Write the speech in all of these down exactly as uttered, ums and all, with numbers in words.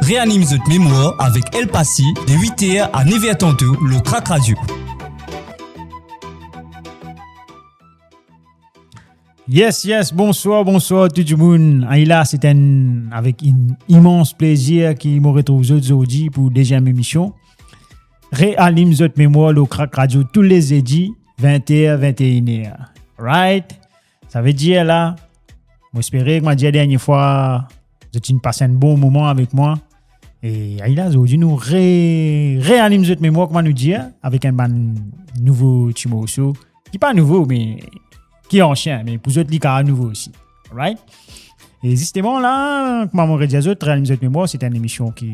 Reanim zot memwar avek El Pasi de wit er a nef er tanto lor Crack Radio. Yes, yes, bonswar, bonswar tou dimoun. Ayo la, se enn, avek enn imans plezir ki mo retrouv zot zordi pou deziem emision. Realim zot memwar lor Crack Radio tou le zedi, vin er, vin er. Right? Savedir la, mo espere, kouma dir dernie fwa, zot inn pas enn bon moman avek mwa. E ayo la, zordi nou re-, realim zot memwar, kouma nou dir, avek enn bann nouvo ti morso, ki pa nouvo, me ki ansien, me pou zot li kapav nouvo osi. Alright? E zisteman la, kouma mo redir zot, realim zot memwar, se enn emision ki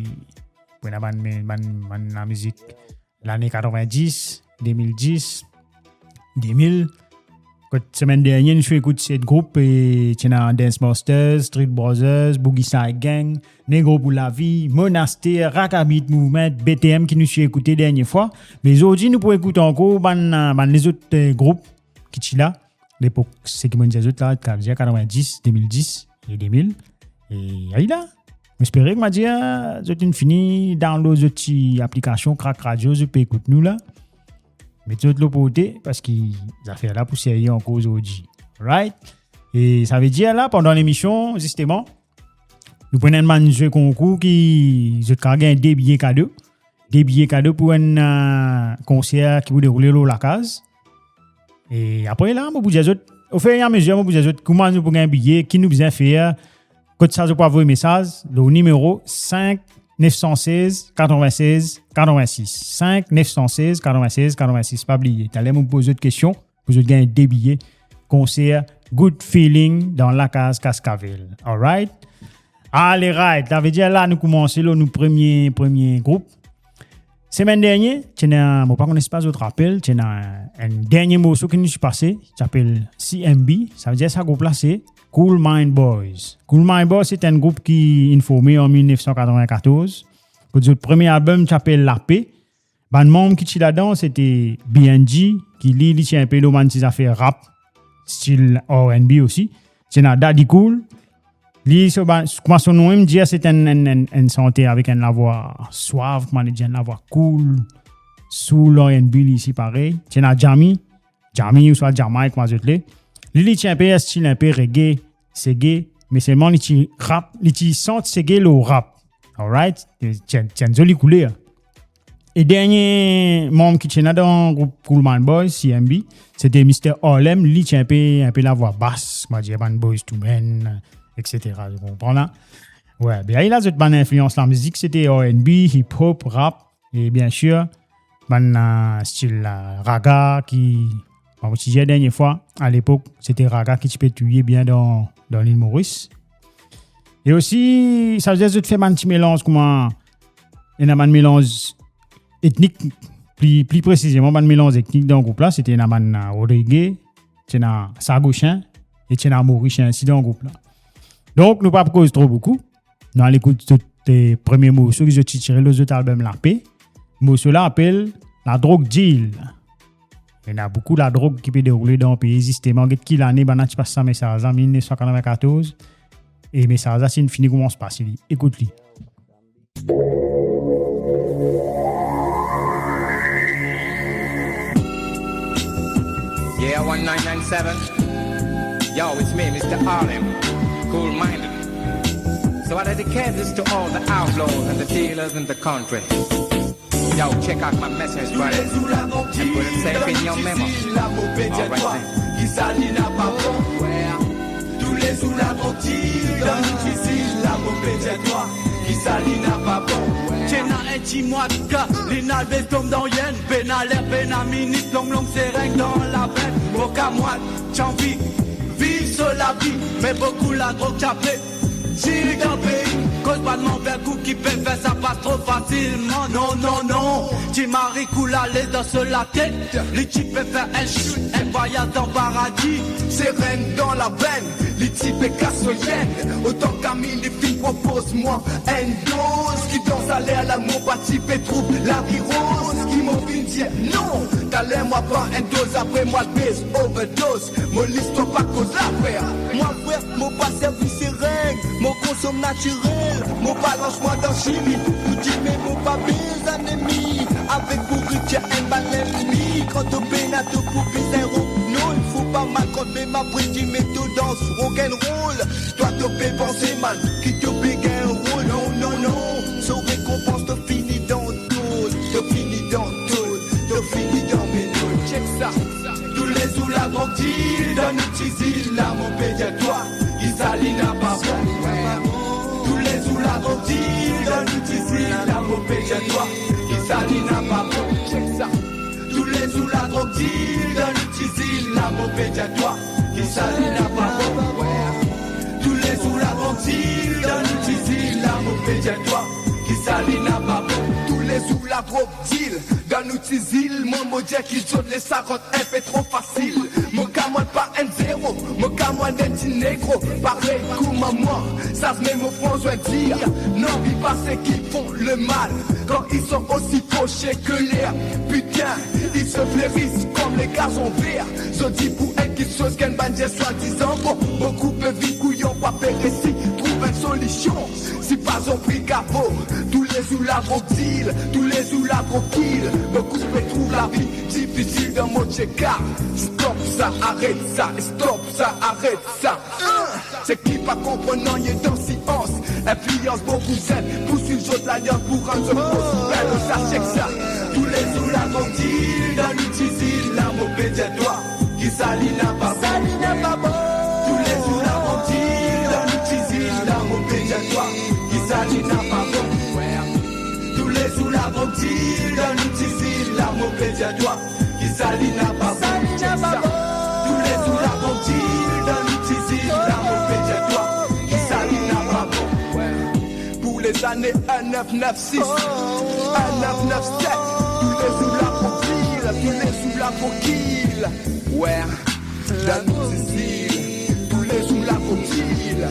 pou ena bann, bann, bann lamizik lane katrovin-dis, de mil dis, de mil. Kot semenn dernie, nou ti ekout set group, e ti ena Dance Masters, Street Brothers, Boogie Side Gang, Negro pou Lavi, Monaster, Rakabit Movement, B T M ki nou ti ekoute dernie fwa. Me zordi, nou pou ekout ankor bann, bann lezot, eh, group ki ti la, lepok, seki mo dir zot la, kav dir katrovin-dis, de mil dis e de mil. E ayo la. Mo espere, kouma dir, zot inn fini download zot ti aplikasion Crack Radio, zot pe ekout nou la. Met zot lor porte, parski zafer la pou serye ankor zordi. Right? E savedir la, pandan lemision, zisteman, nou pou ena enn bann zwe konkour ki zot kapav gagn de biye kado. De biye kado pou enn, eh, konser ki pou deroule lor lakaz. E apre la, mo pou dir zot, ofiramezir, mo pou dir zot kouma nou pou gagn biye, ki nou bizin fer, kot sa zot pou avoy mesaz, lor nimero sink nef san sez katrovin-sez katrovin-sis. Sink nef san sez katrovin-sez katrovin-sis. Pa bliye, taler mo pou poz zot kestion, pou zot gagn de biye konser Good Feeling dan lakaz Cascaville. Alright? Ale, right. Savedir la, nou koumanse lor nou premie, premie group. Semenn dernie, ti ena, mo pa kone si pa zot rapel, ti ena enn dernie morso ki nou ti pase, ti apel C M B. Savedir sa group la se Cool Mind Boys. Cool Mind Boys se enn group ki inn forme an mil nef san katrovin-katorz. Kot zot premie album ti apel Lape. Bann manm ki ti ladan, se te B N G, ki li, li ti inpe lor bann ti zafer rap, stil R and B osi. Ti ena Daddy Cool. Li, so bann, kouma so nom mem dir, se enn, enn, enn, enn santer avek enn lavwa swav, kouma dir, enn lavwa cool, soul, R and B, li osi parey. Ti ena Jami, Jami ouswa Jamay, kouma zot le. Li, li ti inpe stil inpe reggae, seggae, me selman li ti rap, li ti sant seggae lor rap. Alright? Ti enn, ti enn zoli kouler. E dernie manm ki ti ena dan group Cool Mind Boys, C M B, se te Mister Harlem, li ti inpe, inpe lavwa bas, kouma dir, bann Boyz Two Men, et cetera. Zot konpran la? Wi, be ayo la, zot bann inflians lamizik, se te R and B, hip hop, rap, e biensir, bann, eh, stil, eh, raga ki, kouma mo ti dir dernie fwa, alepok, se te raga ki ti pe touye bien dan, dan Lil Moris. E osi, savedir zot fer bann ti melanz kouma, ena bann melanz etnik, pli, pli presizeman bann melanz etnik dan group la, se te ena bann, eh, Rodrige, ti ena Sagosien, e ti ena Morisien osi dan group la. Donk, nou pa pou koz tro boukou. Nou al ekout zot, eh, premie morso ki zot ti tire lor zot album Lape. Morso la apel Ladrog Deal. Ena boukou ladrog ki pe deroule dan pei, zisteman. Get ki lane bann la ti pas sa mesaz la, mil nef san katrovin-katorz. E mesaz la, si nou fini koumans pas li. Ekout li. Yeah, one nine nine seven. Yo, it's me, Mister Harlem. Cool minded. So I dedicate this to all the outlaws and the dealers in the country. Yo, check out my message, brother. And put it safe in your memo. All right, then. Toulezour ladrog tir, dan difisil la, mo pe dir twa, kisannla pa bon. Ti ena enn ti mwa, li ena le bes tom dan yen, pena ler, pena minit, long long sereng dan lavenn. Mo kamwad ti anvi viv so lavi, me boukou ladrog ti ape tir dan pei, koz bann move gou ki pe fer sa pa Tro fasilman, non, non, non. Ti mari koul alez dan so latet. Li ti pe fer enn shoot, enn vwayaz dan paradi. Serenn dan lavenn, li ti pe kas so zenn. Otan Camille li finn propoz mwa enn doz, ki dan sa ler la mo pa ti pe trouv lavi roz. Ki mo finn dir non, taler mwa pran enn doz, apre mwa bez, overdose. Mo listwar pa koz la, frer. Mwa, frer, mo pa servi sereng, mo konsom natirel, mo pa lans mwa dan chimi. Pou dime mo pa bizin anemi, avek bouriktir enn bann lennmi. Kan to pena to pou bizin rod, non, li fou pa mal kont, me ma pou dime to dans rock'n'roll. Twa to pe panse mal, ki to pe gagn rol. Non, non, non, so rekonpans to fini dan tol, to fini dan tol, to fini dan menol. Check sa. Toulezour la drog deal dan nou ti zil la, mo pe dir twa, ki sa li napa bon. Toulezour la drog deal dan nou ti zil la, mo pe dir twa, ki sa li napa bon. Check sa. Toulezour la drog deal dan nou ti zil la, mo pe dir twa, ki sa li napa bon. Toulezour la drog deal dan nou ti zil la, mo pe dir twa, ki sa li napa bon. Toulezour la drog deal dan nou ti zil, mwa mo dir ki zot les sa rant enpe tro fasil. Mo kamwad pa enn zero, mo kamwad enn ti negro, parey kouma mwa. Sa se mem mo fran zwe dir, non, li pa seki font lemal kan li sort osi frosh ke ler. Putain, ils se fleurissent comme les gazons verts. Zot dir pou enn kiksoz ki enn bann dir swadizan bon, boukou pe viv kouyon, pa pe resi trouv enn solision. Si pa zot pri kavo, toulezour la drog deal, toulezour la drog kill. Boukou pe trouv lavi difisil dan mo tcheka. Stop sa, aret sa, stop sa, aret sa. Seki pa konpran nanye dan sians, inflians boukou zenn, pou swiv zot lalians pou rann zot posib. Sa, check sa. Toulezour la drog deal dan nou ti zil la, mo pe dir twa, ki sa li napa bon. Sa li napa bon. Toulezour la drog deal dan nou ti zil la, mo pe dir twa, ki sa li napa bon. Toulezour la drog deal dan nou ti zil la, mo pe dir twa, ki sa li napa bon. Sa li napa bon. Toulezour la drog deal dan nou ti zil la, mo pe dir twa, ki sa li napa bon. Pou lezane enn nef nef sis, enn nef nef set, toulezour la drog deal, toulezour la drog kill. Wi, dan nou ti zil, toulezour la drog deal.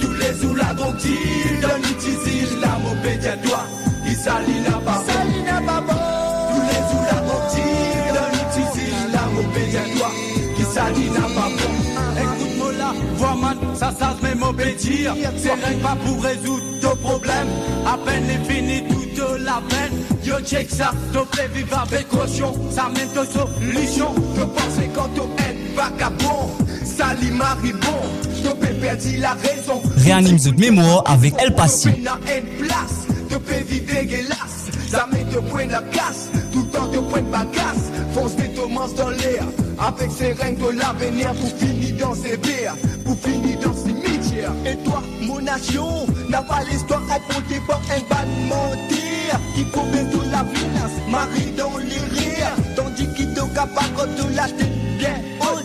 Toulezour la drog deal dan nou ti zil la, mo pe dir twa, ki sa li napa bon. Sa li napa bon. Toulezour la drog deal dan nou ti zil la, mo pe dir twa, ki sa li napa bon. Ekout mo lavwa, man, sa saz me mo pe dir, se reg pa pou rezoud to problem. Apenn li fini tou to lapenn. Yo, check sa, to pe viv avek kosion, sa mem to solision. To panse kan to enn vakabon, sa li mari bon. To pe perdi larezon. Reanim zot memwar avek El Paso. To pe ena enn plas, to pe viv degelas. Zame to pou ena kas, toultan to pou ena bagas. Fons de to mans dan ler, avek sereng to lavenir pou fini dan sever, pou fini dan simitier. E twa, mo nasion, napa listwar rakonte par enn bann manter ki pou met to lavi las, mari dan lerer, tandi ki to kapav gard to latet bien ot,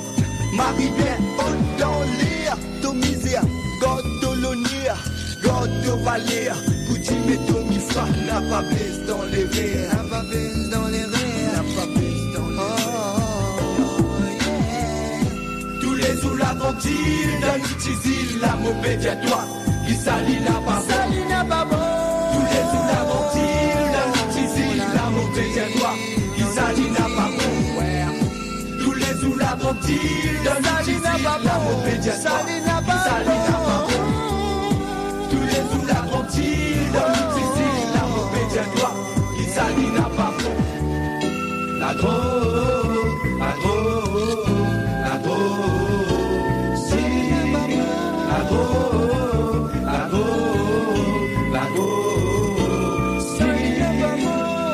mari bien ot dan ler, to mizer, gard to loner, gard to valer, pou dime to mifa, napa bez dan lerer, napa bez dan lerer, napa bez dan lerer. Oh, yeah. Toulezour la drog deal dan nou ti zil la, mo pe dir twa, ki sa li napa bon. Sa li napa bon. Toulezour la drog deal dan nou ti zil la, mo pe dir twa, ki sa li napa bon. Toulezour la drog deal dan nou ti zil la, mo pe dir twa, ki sa li napa bon. Toulezour la drog deal dan nou ti zil la, mo pe dir twa, ki sa li napa bon. La drog, la drog, la drog, si, la drog, la drog, la drog, si,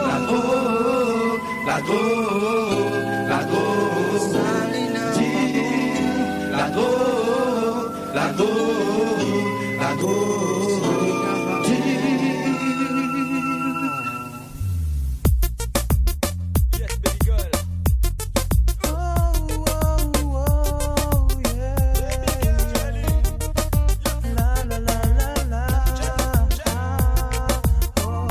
la drog, la drog, la drog, si, la drog, la drog, la drog, si. Yes, baby girl. Oh, oh, oh, yeah. Baby girl, Charlie. La, la, la, la, la. Check, check. Oh,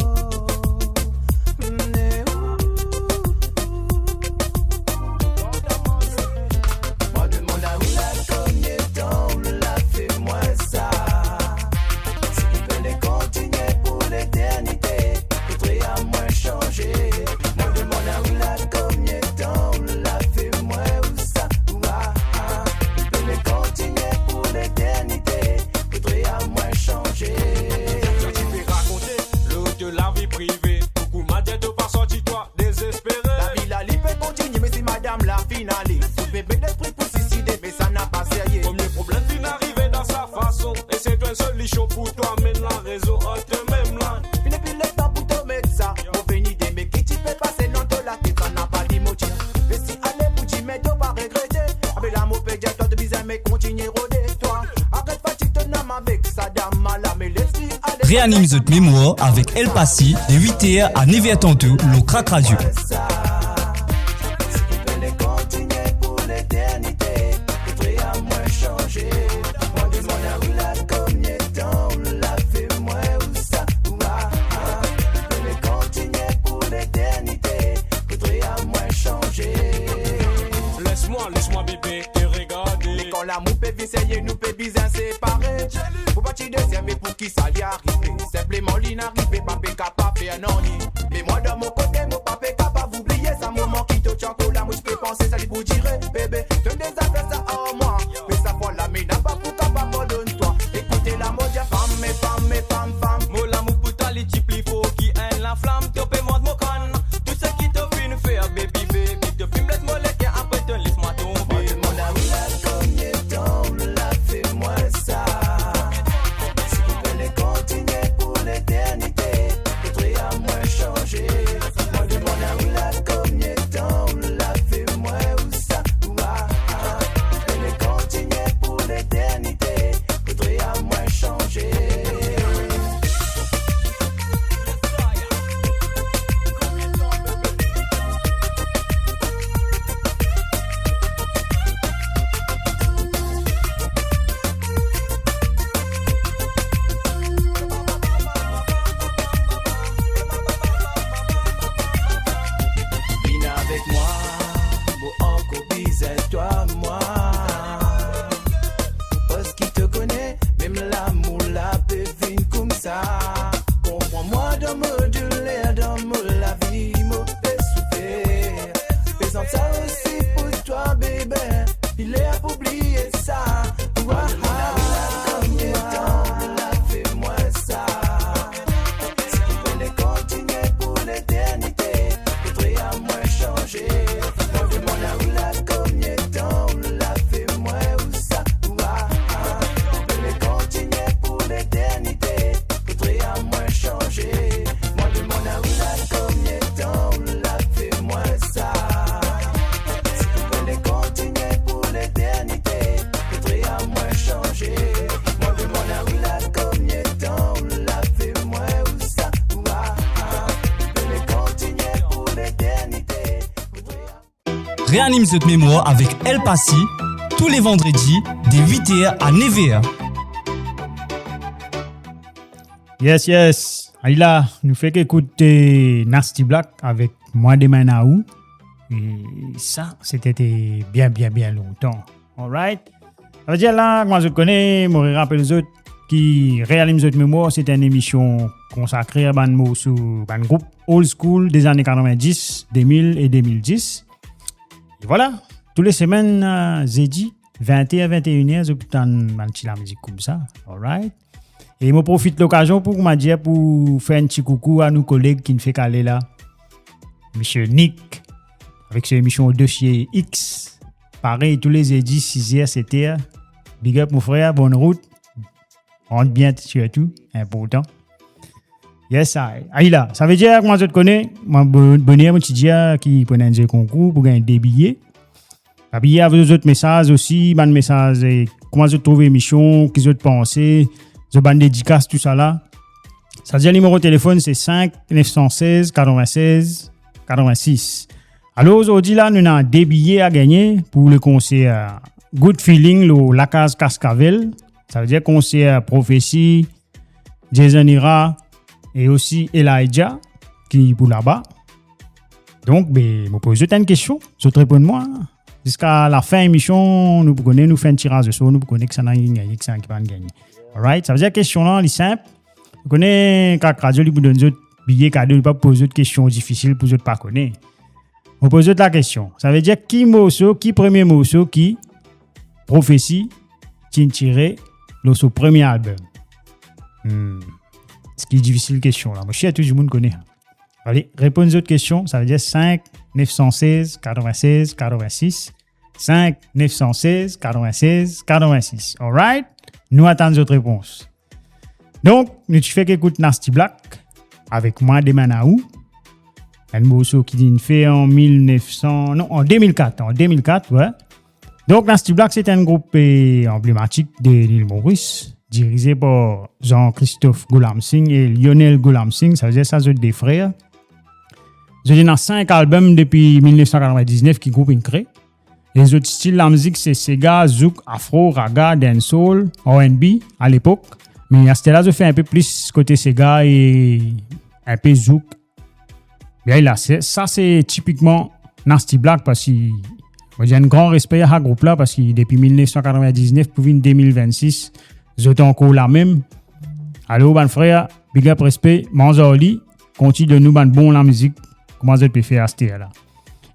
Mo demann a ou la, konbien tan ou la fer mwa ou sa, ou a, a. Ou pe kontinie pou leternite, faudrait à moi changer. Ti pe rakonte lor to lavi prive, pou koumadir to pa santi twa dezespere. Lavi la, li pe kontinie, me si madam la finn ale, ou pe met lespri pou siside, me sa napa serye. Premie problem finn arive dan sa fason, e se twa enn solision pou twa, amenn larezon ar twa mem la. Finn pi letan pou to met sa, mo vini de me ki ti pe pase dan to latet, sa napa li motiv. Lesi ale pou dime to pa regrete. Apre la mo pe dir twa to bizin me kontinie rode twa. Aret fatig to nam avek sa dam la, me lesi ale. Reanim zot memwar avek El Pasi de wit er a nef er tanto lor Crack Radio. Les mwa, les mwa bebe, te regade. Me kan lamour pe vinn serye, nou pe bizin separe. Pou pa ti deziem, me pou ki sa li arive? Sinpleman li inn arive, pa pe kapav fer nanye. Me mwa dan mo kote, mo pa pe kapav oubliye sa moman ki to ti ankor la, mo ti pe panse sa li pou dire. Bebe, donn de zafer sa ar mwa. Me sa fwa la, me napa pou kapav pardonn twa. Ekoute la mo dir, fam, me fam, me fam, fam. Mo lamour pou twa, li ti pli for ki enn laflam. To pe mont mo kann. Tou seki to finn fer, baby, baby, to finn bles mo leker, apre to les mwa tonbe. Mo demann a ou la, konbien tan ou la fer mwa sa? Si ou pe kontinie pou leternite, faudrait à moi changer. Mo demann a ou la, konbien tan ou la fer mwa ou sa, ou a, a. Ou pe kontinie pou leternite, faudrait à moi changer. Vinn avek mwa, mo ankor bizin twa, mwa. Parski to kone, mem lamour la pe vinn koumsa. Konpran mwa dan mo doler, dan mo lavi, mo pe soufer. Prezant sa osi pou twa, bebe. Li ler pou bliye sa. Wa, wa, wa. Konbien tan ou la fer mwa sa? Si ou pe kontinie pou leternite, faudrait à moi changer. Mo demann a ou la, konbien tan ou la fer mwa ou sa, ou a, a. Ou pe kontinie pou leternite, faudrait à moi changer. Mo demann a ou la, konbien tan ou la fer mwa sa? Si ou pe kontinie pou leternite, faudrait à moi changer. Mo demann a ou la, konbien tan ou la fer mwa ou sa, ou a, a. Ou pe kontinie pou leternite, faudrait à Reanim zot memwar avek El Pasi, tou le vandredi, de wit er a nef er. Yes, yes. Ayo la, nou fek ekout, eh, Nasty Black avek Mwa demann a ou. E sa, se te, te bien, bien, bien lontan. Alright. Savedir la, kouma zot kone, mo rapel zot ki Reanim zot memwar, se enn emision konsakre a bann morso, bann group old school dezane katrevin-dis, de mil e de mil dis. E vwala, tou le semenn, eh, zedi, vin er, vin e inn er, zot pou tann bann ti lamizik koumsa. Alright. E mo profit lokazion pou, kouma dir, pou fer enn ti koukou a nou koleg ki fek ale la, Misie Nick, avek so emision Dosie X. Parey, tou le zedi, siz er, set er. Big up, mo frer, bonn rout. Rant bien, sirtou, inportan. Yes, I. Ayo la. Savedir, kouma zot kone, mwa, bo-, boner, mo ti dir ki pou ena enn zwe konkour, pou gagn de biye. Abiye avek zot mesaz osi, bann mesaz, eh, kouma zot trouv emision, ki zot panse, zot bann dedikas, tousala. Savedir nimero telefonn se sink nef san sez katrevin-sez katrevin-sis. Alor, zordi la, nou ena de biye a gagne pou le konser Good Feeling lor Lakaz Kaskavel. Savedir konser Profesi, Jason Ira e osi Elijah ki pou laba. Donk, be, mo poz zot enn kestion, zot reponn mwa. Ziska lafin emision, nou pou kone, nou fer enn tiraz osor, nou pou kone kisannla ki gagne, kisannla ki pa gagne. Alright, savedir kestion la, li sinp. Ou kone, Crack Radio, li pou donn zot Bliye kado, nou pa poz zot kestion difisil pou zot pa kone. Mo poz zot lakestion. Savedir ki morso, ki premie morso ki Prophecy ti tire lor so premie album? Hmm. Eski difisil kestion la? Mo sir tou dimoun kone. Ale, reponn zot kestion, savedir sink nef san sez katrovin-sez katrovin-sis. Sink nef san sez katrovin-sez katrovin-sis. Alright? Nou atann zot repons. Donk, nou ti fek ekout Nasty Black avek Mwa Demann a Ou. Enn morso ki linn fer an mil nef san, non, an de mil kat, an de mil kat, wi. Donk, Nasty Black, se enn group, eh, anblematik de Lil Moris, dirize par Jean-Christophe Goulamsingh e Lionel Goulamsingh, savedir sa zot de frer. Zot ena sink album depi mil nef san katrovin-diznef ki group inn kre. E zot stil lamizik se sega, zouk, afro, raga, dancehall, R and B alepok. Me aster la zot fer enpe plis kote sega e enpe zouk. Bien la, se, sa se tipikman Nasty Black, parski mo dir enn gran respe a sa group la, parski depi mil nef san katrovin-diznef pou vinn de mil vennsis, zot ankor la mem. Alor, bann frer, big up, respe, manz ar li, kontign donn nou bann bon lamizik, kouma zot pe fer aster la.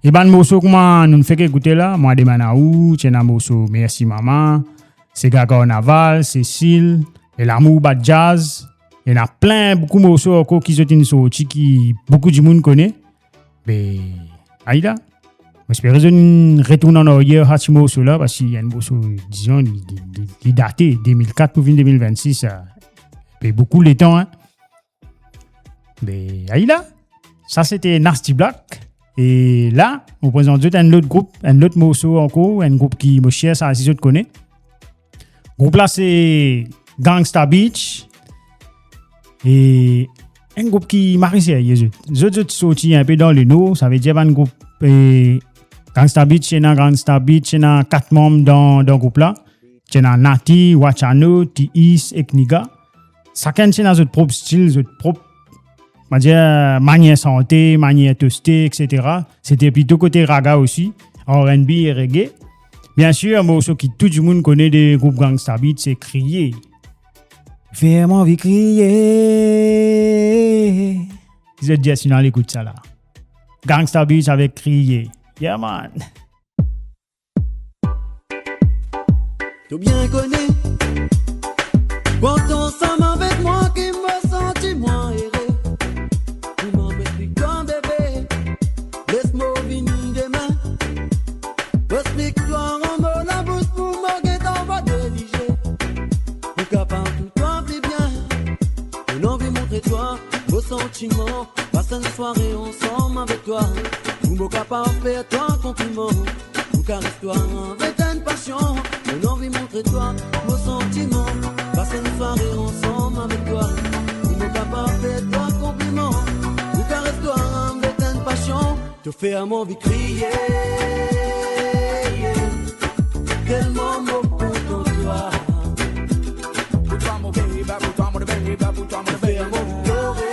E bann morso kouma nou fek ekoute la, Mwa Demann a Ou, ti ena morso Mersi Mama, Sega Karnaval, Cécile, e Lamour Bat Jazz. Ena plin, boukou morso ankor ki zot inn sorti ki boukou dimoun kone. Be, ayi la. Mo espere zot inn retourn an aryer sa ti morso la, parski enn morso, dizon, li, li, li, li date, de mil kat pou vinn de mil vennsis, sa. Pe boukou letan, hein. Be, ayi la. Sa, se te Nasty Black. E la, mo prezant zot enn lot group, enn lot morso ankor, enn group ki mo sir sa, si zot kone. Group la, se Gangsta Beach. E enn group ki mari serye, zot. Zot, zot sorti enpe dan Lenor, savedir bann group, eh, Gangsta Beach, ena Gangsta Beach, ena kat manm dan, dan group la. Ti ena Natty, Wachano, T-East ek Niga. Sakenn ti ena zot prop stil, zot prop, on va dir, manier sante, manier toste, et cetera. Se te plito kote raga osi, R and B e reggae. Bien sir, morso ki tou dimoun kone de group Gangsta Beach, se Kriye. Fer mwa anvi kriye. Zot dir si nou al ekout sa la. Gangsta Beach avek Kriye. Yeah, man. To bien kone, kan to ansam avek mwa, ki mo santi mwa ere. Ki mo met li kan bebe, les mo vini demin. Mo explik twa an mo labous pou mo get anba neglize. Pou kapav toutan pli bien. Mo anvi montre twa mo santiman. Pas enn sware ansam avek twa. Pou mo kapav fer twa konpliman. Pou kares twa avek enn pasion. Mo anvi montre twa mo santiman. Pas enn sware ansam avek twa. Pou mo kapav fer twa konpliman. Pou kares twa avek enn pasion. To fer mwa anvi kriye. Telman mo kontan twa. Pou twa mo bebe, pou twa mo bebe, pou twa mo bebe. To fer mwa anvi plore.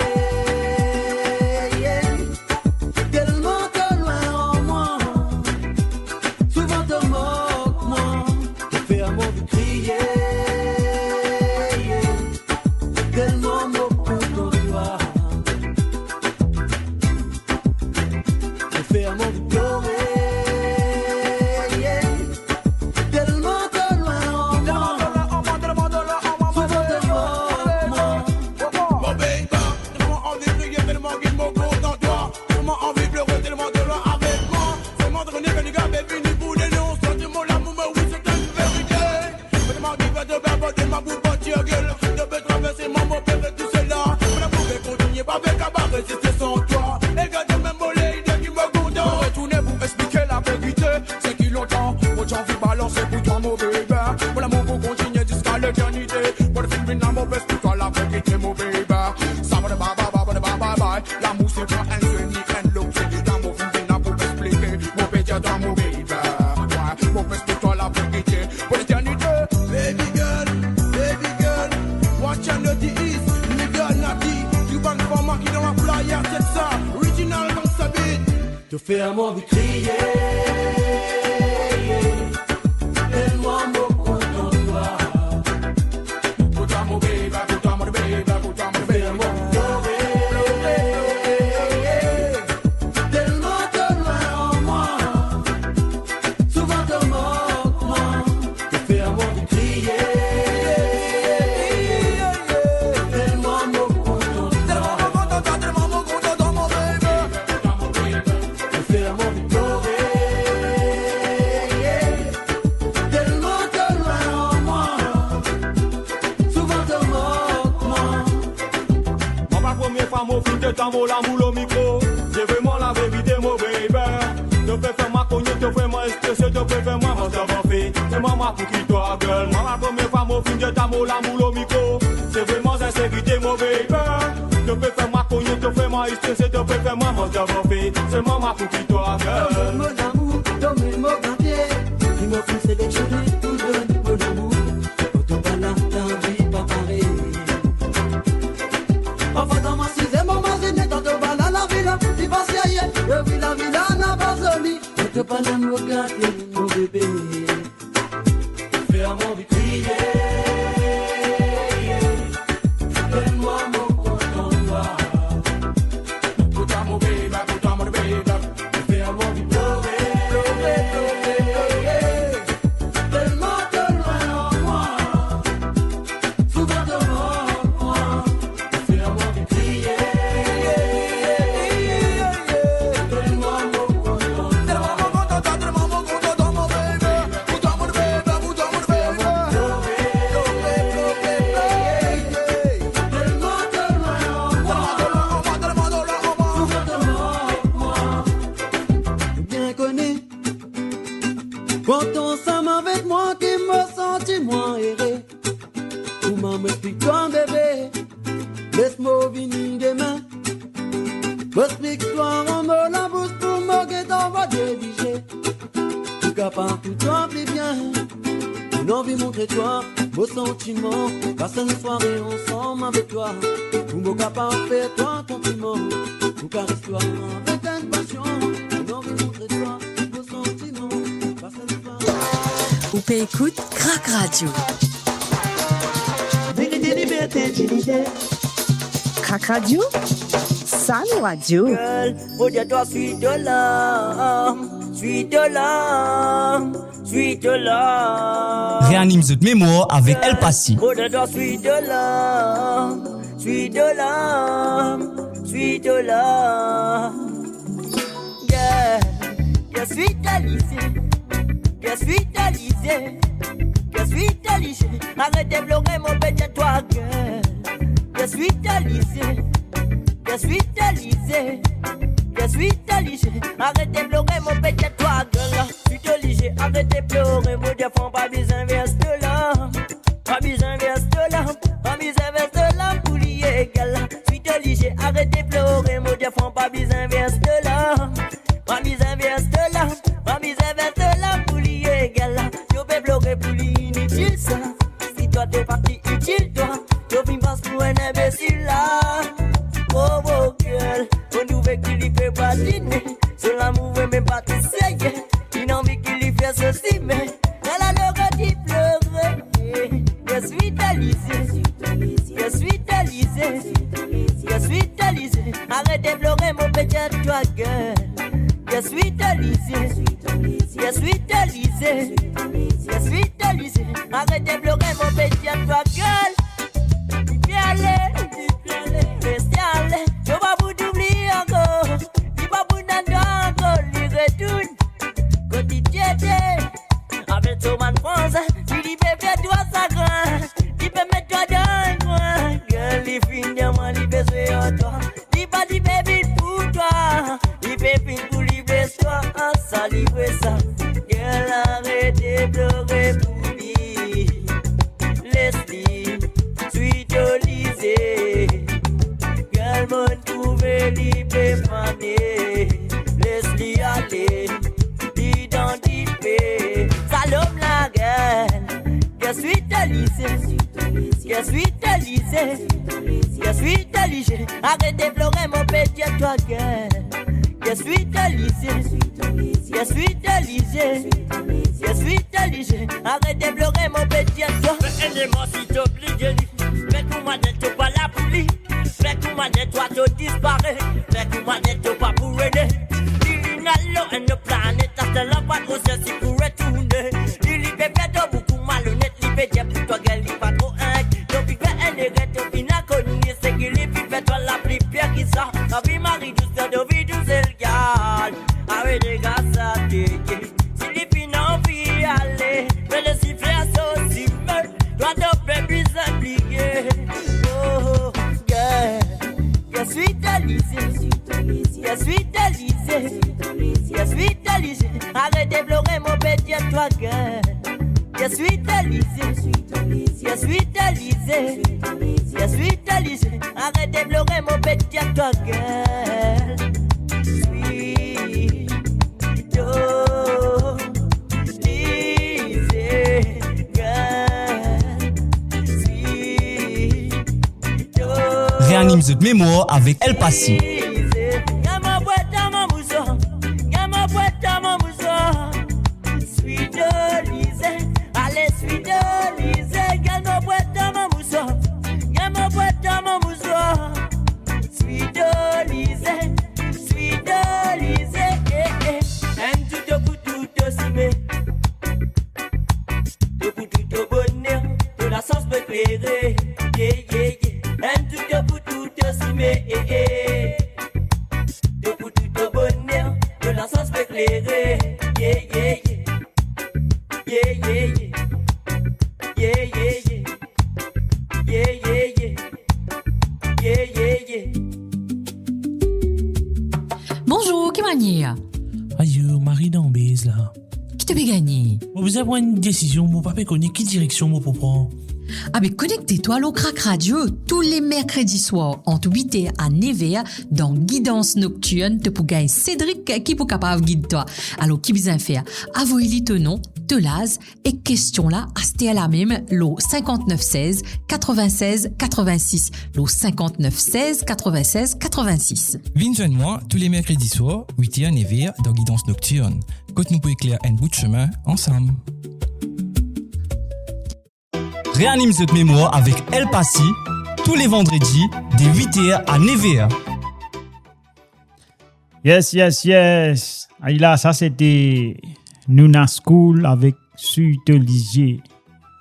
Telman to lwin ar mwa. Souvan to mok mwa. To fer mwa anvi kriye. Telman mo kontan twa. To fer mwa anvi plore. Telman to lwin ar mwa. Souvan to mok mwa. Mo bebe, telman anvi kriye, telman ki mo kontan twa. Telman anvi plore, telman to lwin avek mwa. Selman to kone ki Niga pe vini pou denonse. Santiman lamour, me wi, se enn verite. Mo demann ki pe to baba de ma bouba tirgel. To pe traverse mwa, mo pe fer tou sela. Mo lamour pe kontinie, pa pe kapav reziste san twa. E gard mem mo lide ki mo kontan. Mo retourne pou explike laverite. Seki lontan mo ti anvi balanse pou twa, mo bebe. Mo lamour pou kontinie ziska leternite. Mo finn vinn la, mo pe explik twa laverite, mo bebe. Sa mo de baba, baba, de baba, bye. Lamour se pa enn zeni, enn lobze. La mo finn vinn la pou explike. Mo pe dir twa, mo bebe. Mo pe explik twa laverite pou leternite. Baby girl, baby girl, watch out, Naughty East, Niga, Natty, tou bann fama ki dan la playa, check sa, original Gangsta Beat. To fer mwa anvi kriye. Telman mo kontan twa. Pou twa mo bebe, pou twa mo bebe, pou twa mo bebe. To fer mwa anvi plore. Mo finn get mo lamour lor mikro, se vreman laverite mo baby. To pe fer mwa kogne, to fer mwa strese, to pe fer mwa manz dan banfe. Se mwa, mwa pou kit twa, girl. Mwa, la premie fwa mo finn get mo lamour lor mikro, se vreman sinserite mo baby. To pe fer mwa kogne, to fer mwa strese, to pe fer mwa manz dan banfe. Se mwa, mwa pou kit twa, girl. Mo lamour, to mem mo gate. Li mo finn seleksionnen pou donn mo lamour. Kan to pa la, lavi pa parey. Anfan dan mwa size mo mazinn, kan to pa la, lavi la, li pa serye. Epi lavi la napa zoli, kan to pa la, mo gate, mo bebe. Fer mwa anvi kriye. Donn mwa mo kontan twa. Pou twa, mo bebe, pou twa, mo bebe. Fer mwa anvi plore, plore, plore, plore. Telman to lwin mwa, souvan to mank mwa, fer mwa anvi kriye. Telman mo kontan twa, telman mo kontan twa, telman mo kontan twa, mon baby. Pou twa, mon baby, pou twa, mon baby. Telman to lwin mwa, telman to lwin mwa, souvan to mank mwa. Bien kone, kan to ansam avek mwa, ki mo santi mwa ere. Kouma mo explik twa, bebe? Les mo vini demin. Mo explik twa ar mo labous pou mo get anvi dirige. Pou kapav pou twa pli bien. Mo anvi montre twa mo santiman. Pas enn sware ansam avek twa. Pou mo kapav fer twa konpliman. Pou kares twa avek enn pasion. Mo anvi montre twa mo santiman. Ou pe ekout Crac Radio. Verite, liberte, dinite. Crac Radio, sa nou radio. Girl, mo dir twa, swi to larm, swi to larm, swi to larm. Reanim zot memwar avek El Pasi. Mo dir twa, swi to larm, swi to larm, swi to larm. Girl, je suis délice. Je suis délice. Je suis délice. Arrête de pleurer, mon petit toi, girl. Je suis délice. Je suis délice. Je suis délice. Arrête de pleurer, mon petit toi, girl. Je suis délice. Arrête de pleurer, mon défunt, pas besoin vers de là. Pa bizin vers de larm, pa bizin vers de larm pou li egal. Swi to lizie, arete plore, mo défunt, pa bizin vers de larm. Pa bizin vers de larm, pa bizin vers de larm pou li egal. To pe plore pou li initil sa. Si twa to parti itil twa, to finn pas pou enn inbesil la. Oh, oh, girl, mo trouve ki li pe badine. So lamour vremem pa tou serye. Li anvi ki li fer so simin. Girl, arete plore. Je suis délice. Je suis délice. Je suis délice. Arrête de pleurer, mon petit toi, girl. Je suis délice. Je suis délice. Je suis délice. Arrête de pleurer, mon petit toi, girl. Li pe ale, li pe ale, reste ale. Yo pa pou oublie ankor. Li pa pou tann twa ankor, li retourn kot li ti ete. Avek so bann fans, li, li pe fer twa sagrin, li pe met twa dan enn kwin. Girl, li finn dir mwa li bezwen ar twa. Li pa, li pe vinn pou twa, li pe vinn pou li bles twa. Sa li vre sa. Girl, arete plore pou li. Les li swi to lizie. Girl, mo trouve li pe fane. Les li ale, li dan dife. Sa lom la, girl. Je suis délice. Je suis délice. Je suis délice. Arrête de pleurer, mon petit toi, girl. Je suis délice. Je suis délice. Je suis délice. Arrête de pleurer, mon petit toi. Fer enn demann si to bliye li. Fer kouma to pa la pou li. Fer kouma to, to disparet. Fer kouma to pa pou rene. Li, li ena lor enn lot planet, aster la pa tro sir si pou retourne. Li, li pe fer twa boukou malonet, li pe dir pou twa, girl, li pa tro enk. To finn fer enn erer, to finn kone seki li finn fer twa lapli pir ki sa. Lavi mari dous, to vi tousel, girl. Arete gard sa to ye. Si li finn anvi ale, me les li fer so simin. Twa to pe bizin bliye. Oh, girl, je suis Elysée, je suis Elysée, je suis Elysée. Arrête de pleurer, mon petit, toi, gueule. Je suis Elysée, je suis Elysée, je suis Elysée. Arrête de pleurer, mon petit, toi, gueule. Suis Elysée, gueule. Suis Réanime zot mémoire avec El Passy. Enn tou to pou tou to sime, to pou tou to boner, to lasans pe klere, yeah, yeah, yeah. Enn tou to pou tou to sime, eh, eh. To pou tou to boner, to lasans pe klere, yeah, yeah, yeah. Yeah, yeah, yeah. Yeah, yeah, yeah. Yeah, yeah, yeah. Yeah, yeah, yeah. Bonzour, ki manier? Ayo, mari dan bez la. Ki to pe gagne? Mo bizin pran enn desizion, mo pa pe kone ki direksion mo pou pran. Abe, konekte twa lor Krak Radio tou le merkredi swar ant wit er a nev er dan Guidance Nocturne, to pou gagn Cédric ki pou kapav gid twa. Alor, ki bizin fer? Avoy li to nom, to laz, ek kestion la aster la mem lor sinkant-nef sez, katrovin-sez, katrovin-sis, lor sinkant-nef sez, katrovin-sez, katrovin-sis. Vinn zwenn mwa tou le merkredi swar, wit er, nef er, dan Guidance Nocturne, kot nou pou ekler enn bout sime ansam. Réanime zot mémoire avec El Passy, tou le vandredi, de wit er a nef er. Yes, yes, yes. Ay la, sa sete Nuna School avek Suite Lizier.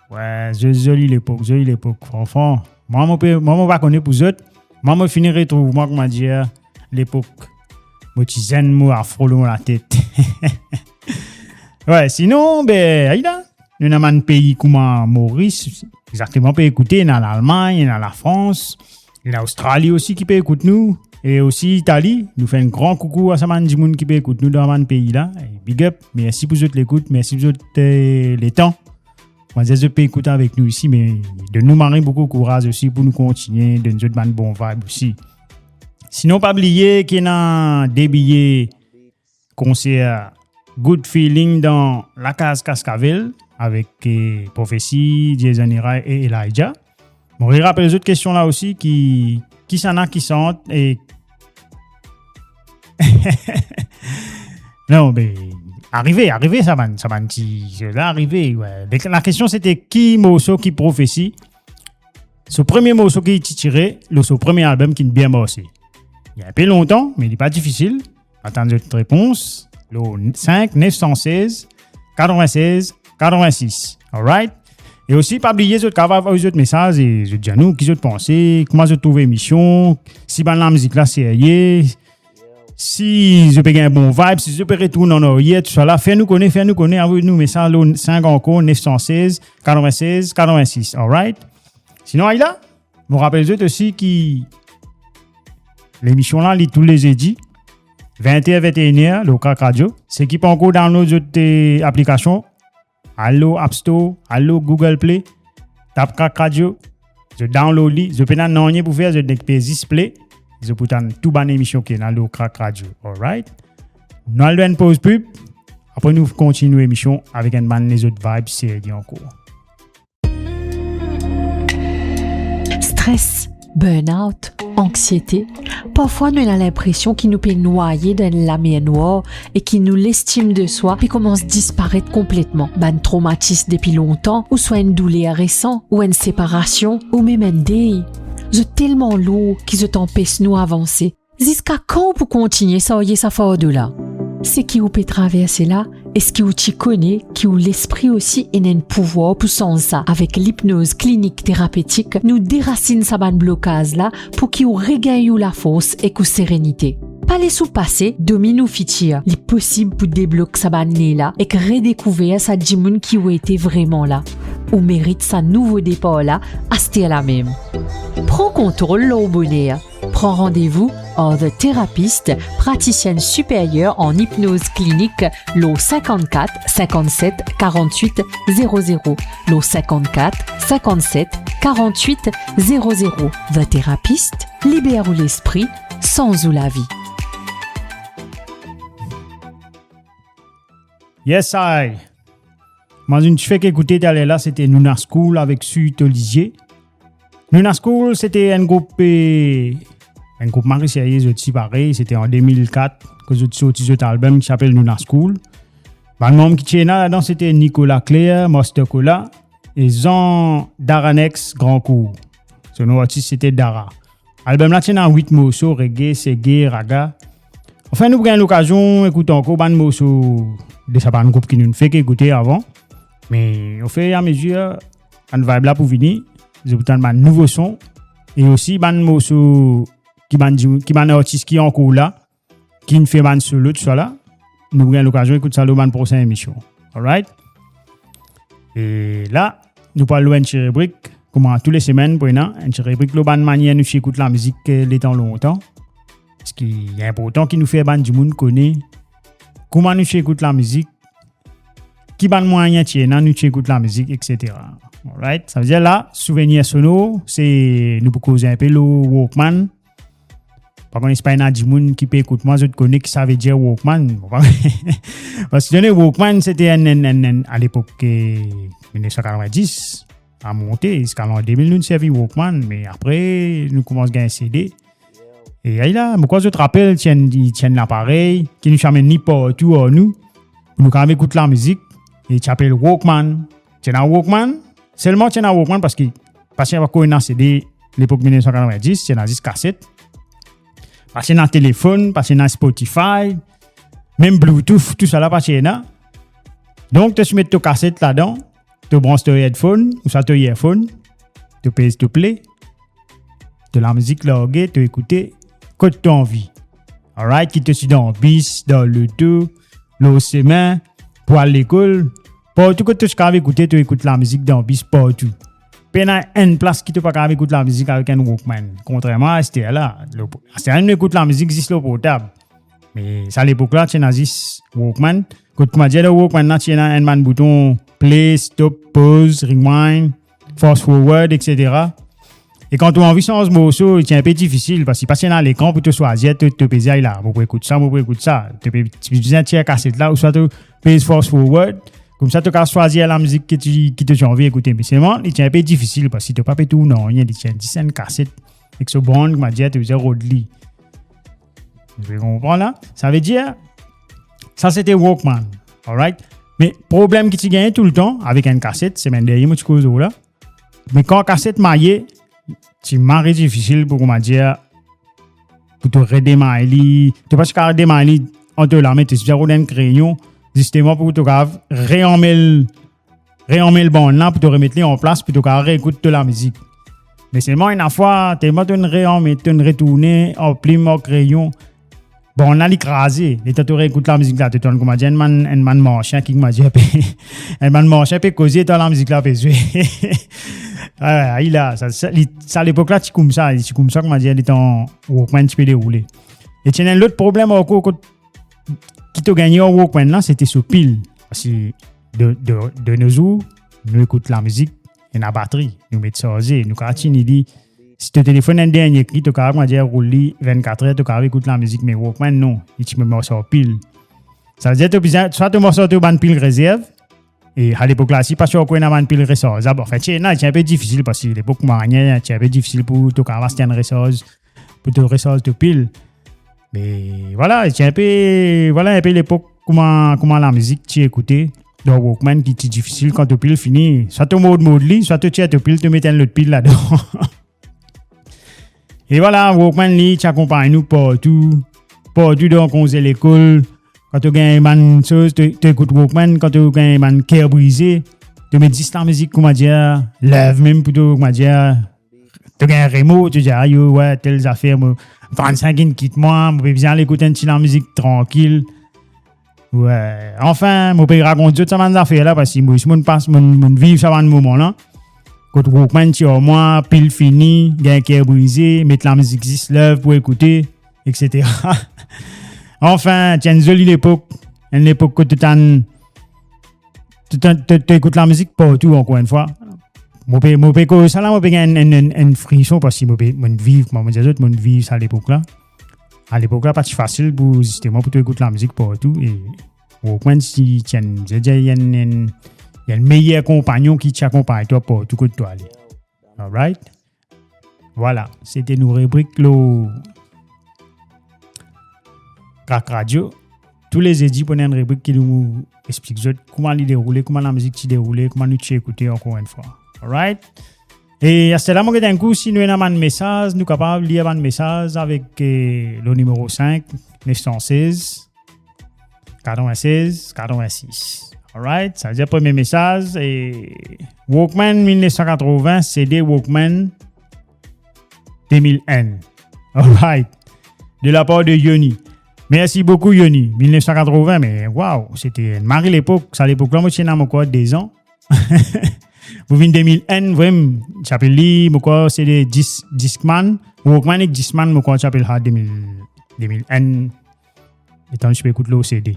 Wey, zoli, zoli lepok, zoli lepok. Franfran, mwa, mo pe, mwa, mo pa kone pou zot. Mwa, mo fini retrouv mwa, kouma dir, lepok mo ti zenn, mo afro lor mo latet. Wey, sinon, be, ay la, nou ena bann pei kouma Moris, exakteman, pe ekoute, ena Lalmagn, ena Lafrans, ena Ostrali osi ki pe ekout nou, e osi Itali. Nou fer enn gran koukou a sa bann dimoun ki pe ekout nou dan bann pei la. E big up, mersi pou zot lekout, mersi pou zot, eh, letan. Mo dir zot pe ekout avek nou isi, me donn nou mari boukou kouraz osi pou nou kontigne donn zot bann bon vibe osi. Sinon, pa bliye ki ena de biye konser Good Feeling dan Lakaz Kaskavel avek, eh, Profesi, Jason Ira e Elijah. Mo rapel zot kestion la osi ki, kisannla ki sant e non, be, arive, arive sa bann, sa bann ti, la arive, wey. Be, lakestion sete ki morso ki Profesi, so premie morso ki ti tire lor so premie album ki bien marse. Li enpe lontan, me li pa difisil. Atann zot repons lor sink nef san sez, katrovin-sez, katrovin-sis. Alright? E osi, pa bliye, zot kapav avoy zot mesaz e zot dir nou ki zot panse, kouma zot trouv emision, si bann lamizik la serye, si zot pe gagn bon vibe, si zot pe retourn an aryer, tousala, fer nou kone, fer nou kone, avoy nou mesaz lor sink ankor, nef san sez, katrovin-sez, katrovin-sis. Alright? Sinon, ay la, mo rapel zot osi ki lemision la, li tou le zedi, vin er, vin er, lor Krak Radio. Seki pa ankor download zot, eh, aplikasion, al lor App Store, al lor Google Play, tap Krak Radio, zot download li, zot pena nanye pou fer, zot nek pe zis play, zot pou tann tou bann emision ki ena lor Krak Radio. Alright? Nou al dan enn poz pib, apre nou kontign nou emision avek enn bann lezot vibe serye ankor. Stres, burnout, anksiete, parfwa nou ena linpresion ki nou pe nwaye dan enn lamer nwar e ki nou lestim de swa pe koumans disparet konpletman. Bann tromatis depi lontan, ouswa enn douler resan, ou enn separasion, ou mem enn dey, zot telman lour ki zot anpes nou avanse. Ziska kan ou pou kontigne sarye sa fardo la? Seki ou pe traverse la, eski ou ti kone ki ou lespri osi ena enn pouvwar pou sanz sa? Avek lipnoz klinik terapetik, nou derasinn sa bann blokaz la pou ki ou regagn ou lafors ek ou serenite. Pa les ou pase dominn ou fitir. Li posib pou deblok sa bann ne la ek redekouver sa dimoun ki ou ete vreman la. Ou merit sa nouvo depar la, aster la mem. Pran kontrol lor ou boner. Pran randevou ar The Therapist, pratisienn siperyer an ipnoz klinik, lor finkannkat, finkannset, karannwit, zerozeroin, lor finkannkat, finkannset, karannwit, zerozeroin. The Therapist, liber ou lespri, sanz ou lavi. Yes I. Mo zis fek ekoute taler la, sete Nouna School avek Sweet Olivier. Nouna School, sete enn group, eh, enn group mari serye, zot ti pare, sete an de mil kat, kot zot sorti zot album ki apel Nouna School. Bann manm ki ti ena ladan, sete Nicolas Claire, Master Cola, e Jean Daranex Grancourt. So nom artis sete Dara. Album la ti ena wit morso, reggae, seggae, raga. Anfin, nou pou gagn lokazion ekout ankor bann morso de sa bann group ki nou fek ekoute avan. Me ofiramezir, bann vibe la pou vini, zot pou tann bann nouvo son, e osi bann morso ki bann di-, ki bann artis ki ankor la, ki finn fer bann solo, tousala, nou pou gagn lokazion ekout sa lor bann prosin emision. Alright? E la, nou pou al lor enn ti ribrik, kouma tou le semenn, pou ena enn ti ribrik lor bann manier nou ti ekout lamizik, eh, letan lontan. Parski li inportan ki nou fer bann dimoun kone kouma nou ti ekout lamizik, ki bann mwayin ti ena nou ti ekout lamizik, et cetera. Alright? Savedir la, souvenir sonor, se nou pou koz inpe lor Walkman. Pa kone si pa ena dimoun ki pe ekout mwa, zot kone ki savedir Walkman. Parski donn Walkman, sete enn, enn, enn, enn, a lepok, eh, mil nef san katrovin-dis, a monte, ziska lan de mil nou ti servi Walkman, me apre, nou koumans gagn C D. E ayo la, mo krwar zot rapel, ti enn, ti enn laparey, ki nou ti amenn li partou ar nou, pou nou kapav ekout lamizik, e ti apel Walkman. Ti ena Walkman, selman ti ena Walkman, parski pa ti ena ankor ena C D lepok mil nef san katrovin-dis, ti ena zis kaset. Pa ti ena telefonn, pa ti ena Spotify, mem Bluetooth, tousala pa ti ena. Donk, to ti met to kaset ladan, to brans to headphone, ouswa to earphone, to pez to play, to lamizik large, to ekoute, kot to anvi. Alright, ki to ti dan bis, dan loto, lor sime, pou al lekol, partou kot to ti kapav ekoute, to ekout lamizik dan bis partou. Pena enn plas ki to pa kapav ekout lamizik avek enn Walkman. Kontrerman a aster la, lor, aster la nou ekout lamizik zis lor portab. Me sa lepok la, ti ena zis Walkman. Kot, koumadir, dan Walkman la, ti ena enn bann bouton play, stop, pause, rewind, fast forward, et cetera. E kan to anvi sanz morso, ti inpe difisil, parski pa ti ena lekran pou to swazir, to, to pe dir, "Ay la, mo pou ekout sa, mo pou ekout sa." To pe, ti bizin tir kaset la, ouswa to pez fast forward, koumsa to kapav swazir lamizik ki to, ki to ti anvi ekoute. Me selman, li ti inpe difisil, parski to pa pe tourn nanye, li ti enn, zis enn kaset, ek so band, koumadir, to bizin rod li. Zot pe konpran la? Savedir, sa sete Walkman, alright? Me problem ki ti gagne toultan avek enn kaset, semenn dernie mo ti koz lor la. Me kan kaset maye, ti mari difisil pou, koumadir, pou to redemar li, to pa ti kapav redemar li an to lame, to ti bizin rod enn kreyon, zisteman pou to kapav reanmel, reanmel bann la, pou to remet li anplas, pou to kapav reekout to lamizik. Me selman, ena fwa, telman to'nn reanmel, to'nn retourne ar plim, ar kreyon, bann la, li kraze. Letan to reekout lamizik la, to tann, koumadir, enn bann, enn bann marsin ki, koumadir, pe, enn bann marsin pe koze letan lamizik la pe zwe. Ah, ayo la, sa, sa, li, sa lepok la ti koumsa, li ti koumsa, koumadir, letan Walkman ti pe deroule. E ti ena enn lot problem ankor, kot ki to gagne ar Walkman la, sete so pil. Parski de, de, de nos jours, nou ekout lamizik, ena batri, nou met sarze, nou kapav tini li. Si to telefonn enn dernie kri, to kapav, koumadir, roul li vennkat er, to kapav ekout lamizik, me Walkman, non, li ti pe mars ar pil. Savedir to bizin, swa to mars ar to bann pil rezerv, e a lepok la, si pa ti ankor ena bann pil resarzab, anfin, ti ena, ti inpe difisil, parski lepok, koumadir, ti inpe difisil pou to kapav aste enn resarz, pou to resarz to pil. Me vwala, ti inpe, vwala, inpe lepok, kouma, kouma lamizik ti ekoute dan Walkman ki ti difisil, kan to pil fini, swa to mord, mord li, swa to tir to pil, to met enn lot pil ladan. E vwala, Walkman li ti akonpagn nou partou, partou dan konze lekol. Kan to gagn bann soz, to, to ekout Walkman, kan to gagn bann ker brize, to met zis lamizik, koumadir, lev mem pou to, koumadir, to gagn remor, to dir, "Ayo, we, tel zafer, mo, Vanzan inn kit mwa, mo pe bizin al ekout enn ti lamizik trankil." We, anfin, mo pe rakont zot sa bann zafer la, parski mo, monn pas, monn, monn viv sa bann moman la. Kot Walkman ti ar mwa, pil fini, gagn ker brize, met lamizik zis lev pou ekoute, et cetera. Anfin, ti enn zoli lepok, enn lepok kot to tann, to tann, to, to ekout lamizik partou, ankor enn fwa. Mo pe, mo pe koz sa la, mo pe gagn enn, enn, enn, enn frison, parski mo pe, mo'nn viv, kouma mo dir zot, mo'nn viv sa lepok la. A lepok la, pa ti fasil pou, zisteman, pou to ekout lamizik partou, e Walkman ti, ti enn, je veux dire, enn, enn, enn meyer konpagnon ki ti akonpagn twa partou kot to ale. Alright? Vwala, sete nou ribrik lor Crack Radio. Tou le zedi pou enn ribrik ki nou explik zot kouma li deroule, kouma lamizik ti deroule, kouma nou ti ekoute ankor enn fwa. Alright? E aster la, mo get enn kou, si nou ena bann mesaz, nou kapav lir bann mesaz avek, eh, le nimero sink, nef san sez, katrevin-sez, katrevin-sis. Alright, sa vedir premie mesaz, e Walkman mil nef san katrevin, C D Walkman de mil enn. Alright, de la par de Yoni. Mersi boukou, Yoni. Mil nef san katrevin, me waw, sete enn mari lepok. Sa lepok la, mo ti ena, mo krwar, de zan. Pou vinn de mil enn, vremem, ti apel li, mo krwar, se de dis-, Discman, Walkman ek Discman, mo krwar, ti apel sa de mil, de mil enn, letan ti pe ekout lor C D.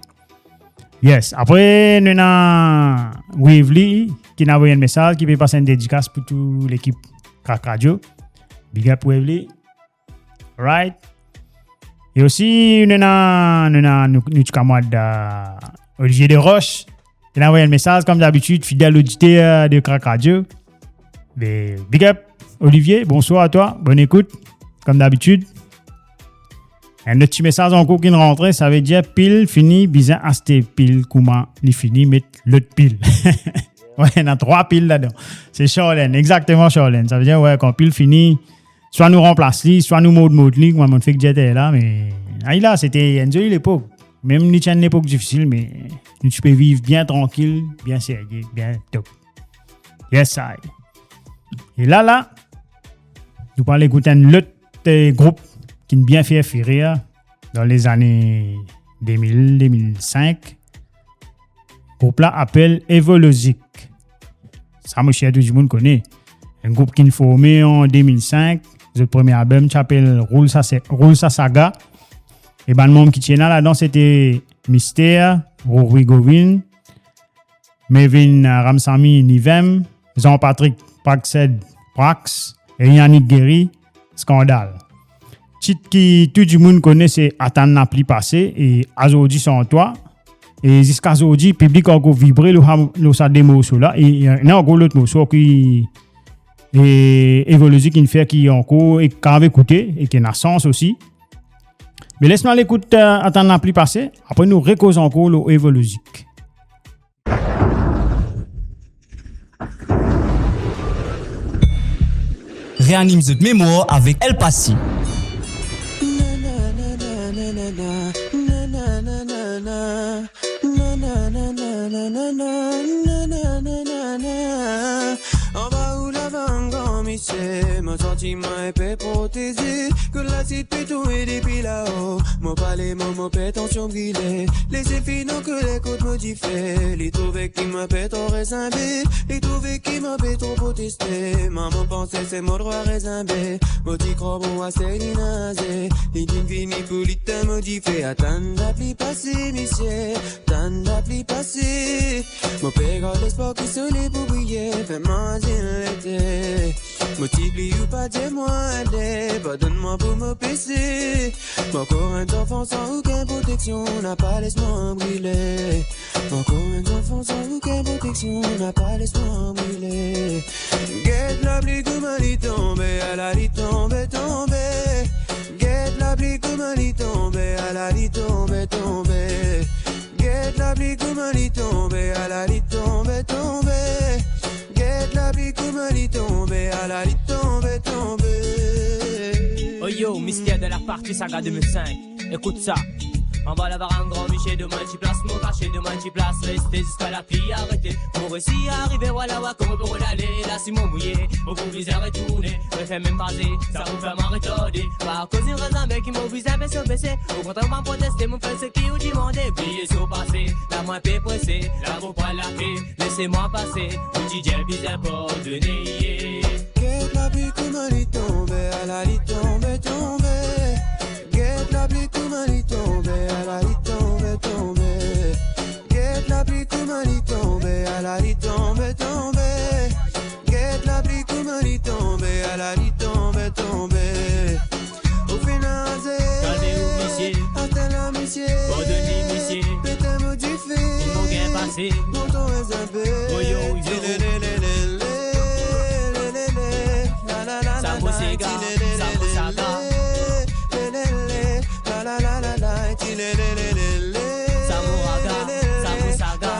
Yes, apre, nou ena Waverly, ki inn avoy enn mesaz, ki pe pas enn dedikas pou tou lekip Crack Radio. Big up, Waverly. Right? E osi, nou ena, nou ena, nou, nou ti kamarad, euh, Olivier Desroches. Inn avoy enn mesaz, kom dabitid, fidel oditer de Crack Radio. Be, big up, Olivier, bonswar a twa, bonn ekout, kom dabitid. Enn lot ti mesaz ankor ki'nn rantre, sa vedir pil fini, bizin aste pil, kouma li fini, met lot pil. Wi, ena trwa pil ladan. Se Charlène, exakteman Charlène. Sa vedir, wi, kan pil fini, swa nou ranplas li, swa nou mord mort li, kouma mo'nn fek dir taler la, me, ay la, sete enn zoli lepok. Mem li ti enn lepok difisil, me nou ti pe viv bien trankil, bien serye, bien top. Yes, I. E la, la, nou pou al ekout enn lot, eh, group ki'nn bien fer fire dan lezane de mil, de mil sink. Group la apel Evologic. Sa, mo sir tou dimoun kone. Enn group ki'nn forme an de mil sink. Zot premie album ti apel Roul sa se-, Roul sa saga. E bann manm ki ti ena ladan, sete Mister, Rory Govin, Mevin, euh, Ramsamy, Nivem, Jean-Patrick, Praxed, Prax, e Yannick Guéry, Scandale. Tit ki tou dimoun kone se Atann lapli pase e Azordi san twa. E ziska zordi, piblik ankor vibre lor sa, lor sa de morso la. E, e ena ankor lot morso ki, e, Evologic inn fer ki ankor, e kapav ekoute, e ki ena sans osi. Me les nou al ekout, euh, Atann lapli pase, apre nou rekoz ankor lor Evologic. Reanim zot memwar avek El Pasi. Anba ou lavangan, misie, mo santi mwa inpe proteze. Kot lasid pe tonbe depi lao, mo pale, mo, mo per tansion brile. Lezefin ankoler kot mo dife, li trouve ki mo pe tro rezinbe, li trouve ki mo pe tro proteste. Mwa mo panse se mo drwa rezinbe, mo ti krwar mo aster li naze. Li vinn vini pou li tann mo dife, atann lapli pase, misie, tann lapli pase. Mo pe gard lespwar ki soley pou briye, fer mwa zil lete. Mo ti bliye ou pa dir mwa ale, pardonn mwa pou mo pese. Mo ankor enn zanfan san okenn proteksion, napa les mwa brile. Mo ankor enn zanfan san okenn proteksion, napa les mwa brile. Get lapli kouma li tonbe, ala li tonbe, tonbe. Get lapli kouma li tonbe, ala li tonbe, tonbe. Get lapli kouma li tonbe, ala li tonbe, tonbe. Get lapli kouma li tonbe, ala li tonbe, tonbe. Oh yo, Mister de la partie saga deux mille cinq. Écoute ça. Anba labaran gran misie, demann ti plas, mo kase, demann ti plas, reste ziska lapli arete. Mo resi arive, vwala, vwala kouma pou ale, la si mo mouye, mo pou bizin retourne, refer mem faze, sa pou fer mwa retarde. Pa akoz enn rezon ki mo bizin bese, bese, okontrer, mo pa proteste, mo fer seki ou dimande, bliye so pase, la mwa pe prese, la mo pran lape, lese mwa pase, ou ti dir bizin pardone, yeah. Get lapli kouma li tonbe, ala li tonbe, tonbe. Get lapli kouma li tonbe, ala li tonbe, tonbe. Get lapli kouma li tonbe, ala li tonbe, tonbe. Get lapli kouma li tonbe, ala li tonbe, tonbe. Ou finn aze. Kalme ou, misie. Atann la, misie. Pardone li, misie. Pete mo dife. Mo gagn pase. Monte zenbe. Oyo, oyo. Sa mo sega, sa mo saga. Sa mo raga, sa mo saga.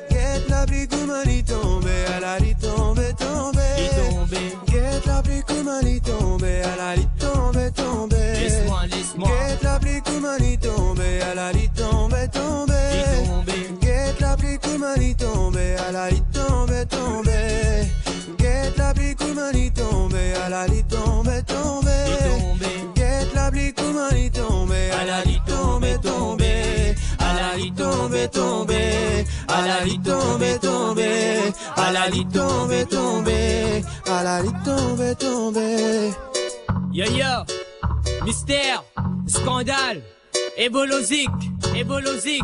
Get lapli kouma li tonbe, ala li tonbe, tonbe. Li tonbe. Get lapli kouma li tonbe, ala li tonbe, tonbe. Les mwa, les mwa. Get lapli kouma li tonbe, ala li tonbe, tonbe. Li tonbe. Get lapli kouma li tonbe, ala li tonbe, tonbe. Get lapli kouma li tonbe, ala li tonbe, tonbe. Li tonbe. Get lapli kouma li tonbe, ala li tonbe, tonbe. Ala li tonbe, tonbe. Ala li tonbe, tonbe. Ala li tonbe, tonbe. Ala li tonbe, tonbe. Yo, yo. Mister, Skandal, Ebolozik, Ebolozik,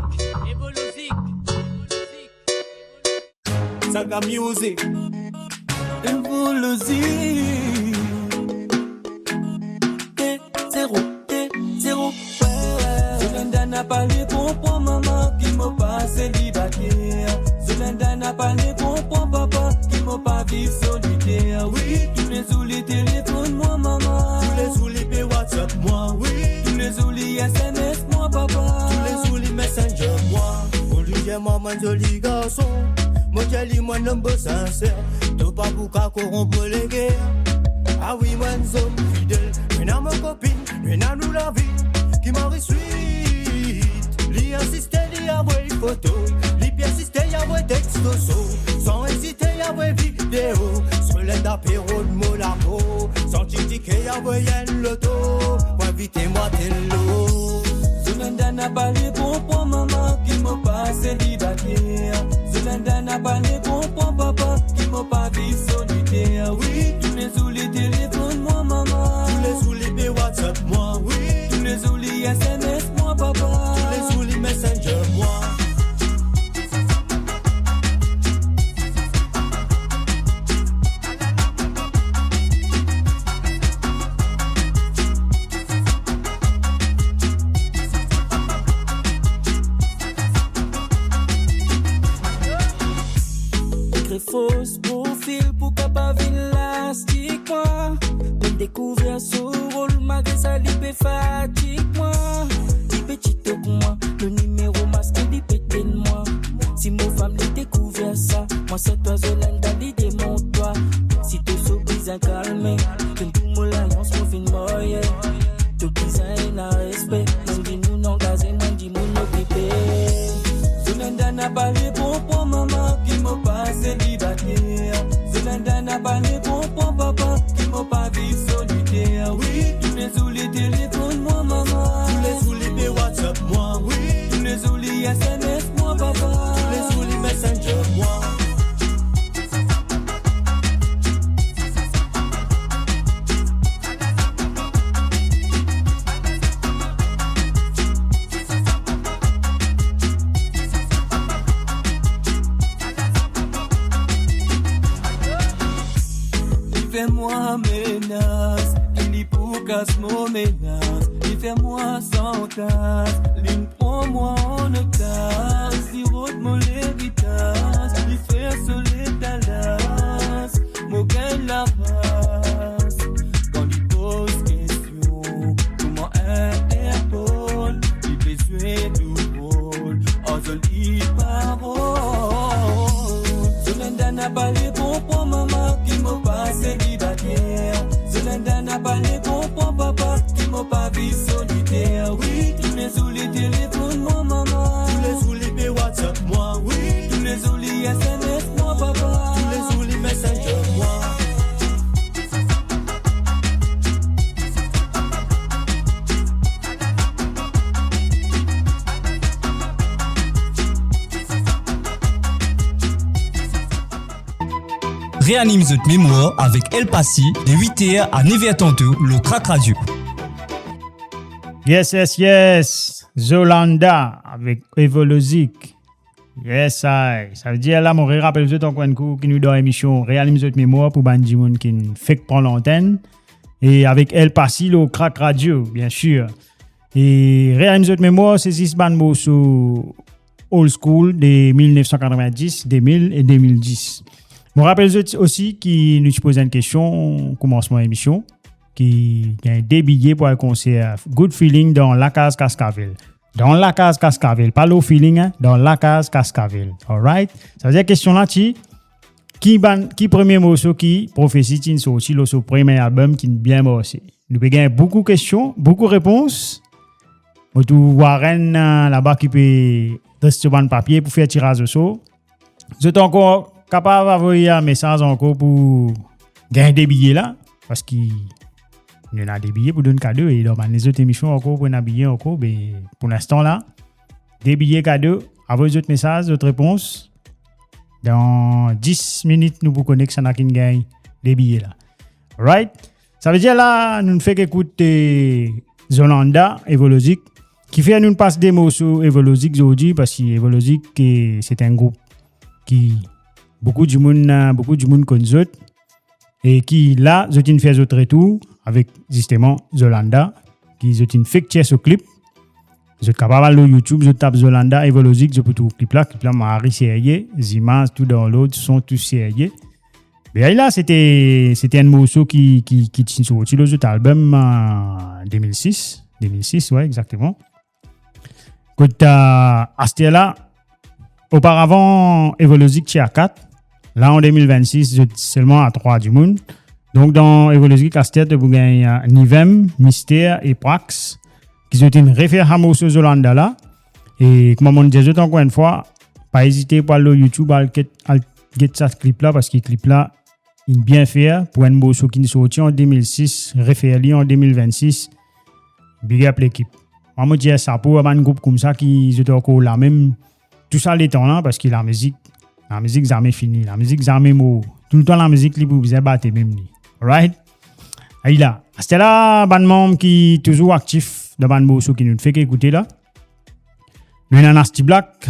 Ebolozik, Ebolozik. Saga Music. Ebolozik. T zéro, T zéro. Zolanda na pa le konpran mama ki mo pa selibate. Zolanda na pa le konpran papa ki mo pa viv soliter. Wi, toulezour li telefonn mwa mama. Toulezour li pe WhatsApp mwa, wi. Toulezour li S M S mwa papa. Toulezour li Messenger mwa. Mo li dir mwa, mo enn zoli garson. Mo dir li mo enn lom bo sinser. To pa pou ka koronp mo leker. Ah wi, mo enn zom fidel. Mo ena mo kopinn, mo ena nou lavi ki mari swit. Li insiste, li avoy foto, li pe insiste, li avoy texto. San ezite, li avoy video. Zolanda pe rod mo lapo, san ti tike, li avoy enn loto pou invit Te mwa telo. Zolanda na pa le konpran mama ki mo pa selibate. Zolanda na pa le konpran papa ki mo pa viv soliter. Wi, toulezour li telefonn mwa mama. Toulezour li pe WhatsApp mwa, wi. Toulezour li S M S mwa papa. Toulezour li Messenger mwa. Ekrir fos profil pou kapav vinn lastik mwa. Vinn dekouver so rol, malgre sa li pe fatig mwa. Li pe titok mwa, le nimero maske li pe tenn mwa. Si mo fam li dekouver sa, mwa sel twa Zolanda li demont twa. Si to so bizin kalme, finn tou mo lalans mo finn marye. To bizin ena respe, mem dimoun angaze, mem dimoun okipe. Zolanda na pa le konpran mama ki mo pa selibate. Zolanda na pa le konpran papa ki mo pa viv soliter. Wi, toulezour li telefonn mwa mama. Toulezour li pe WhatsApp mwa, wi. Toulezour li S M S mwa papa. Toulezour li Messenger mwa. Li fer mwa menas, ki li pou kas mo menas. Li fer mwa santas, li pran mwa an otaz, li rod mo leritaz, li fer so letalas, mo gagn laras. Kan li poz kestion, kouma Interpol, li pe zwe dourol, ar zoli parol. Zolanda na pa le konpran mama ki mo pa selibate. Zolanda Pale bon pran papa, ki mo pa viv soliter. Wi, toulezour li telefonn mwa mama. Toulezour li pe WhatsApp mwa, wi. Toulezour li S M S mwa papa. Toulezour li Messenger mwa. Reanim zot memwar avek El Pasi de wit er a nef er tanto lor Crack Radio. Yes, yes, yes. Zolanda avek Evologic. Yes, I. Savedir la, mo rerapel zot ankor enn kou ki nou dan emision Reanim zot memwar pou bann dimoun ki fek pran lantenn. E avek El Pasi lor Crack Radio, biensir. E Reanim zot memwar, se zis bann morso old school de mil nef san katrovin-dis, de mil e de mil dis. Mo rapel zot osi ki nou ti poz enn kestion koumansman emision, ki gagn de biye pou al konser Good Feeling dan Lakaz Kaskavel. Dan Lakaz Kaskavel, pa lor Feeling, hein, dan Lakaz Kaskavel. Alright? Savedir kestion la ti, ki bann, ki premie morso ki Prophecy ti'n sorti lor so premie album ki'nn bien marse? Nou pe gagn boukou kestion, boukou repons. Mo trouv Warren, eh, laba ki pe dres so bann papie pou fer tiraz osor. Zot ankor kapav avoy, eh, mesaz ankor pou gagn de biye la, parski nou ena de biye pou donn kado, e dan bann lezot emision ankor pou ena biye ankor, be pou linstan la, de biye kado, avoy zot mesaz, zot repons. Dan dis minit, nou pou kone kisannla ki'nn gagn de biye la. Right? Savedir la, nou fek ekout, eh, Zolanda, Evologic. Kifer nou pas de morso Evologic zordi, parski Evologic, eh, se enn group ki boukou dimoun, eh, boukou dimoun konn zot. E ki la, zot inn fer zot retour avek zisteman Zolanda, ki zot inn fek tir so klip. Zot kapav al lor YouTube, zot tap Zolanda Evologic, zot pou trouv klip la. Klip la mari serye, zimaz tou dan lord, son tou serye. Be la, se te, se te enn morso ki, ki, ki ti sorti lor zot album, eh, de mil sis. De mil sis, wi, exakteman. Kot, eh, aster la, oparavan Evologic ti a kat, la an de mil vennsis, zot selman a trwa dimoun. Donk dan Evologic aster, to pou gagn, eh, Nivem, Mister e Prax, ki zot inn refer sa morso Zolanda la. E kouma mo'nn dir zot ankor enn fwa, pa ezite pou al lor YouTube, al get, al get sa klip la, parski klip la inn bien fer pou enn morso ki'nn sorti an de mil sis, refer li an de mil vennsis. Big up lekip. Mwa, mo dir sapo a bann group koumsa ki zot ankor la mem tou sa letan la, parski lamizik, lamizik zame fini, lamizik zame mor. Toultan lamizik li pou bizin bate mem li. Alright? Ayla, aster la, bann manm ki touzour aktif dan bann morso ki nou fek ekoute la. Nou ena Nasty Black,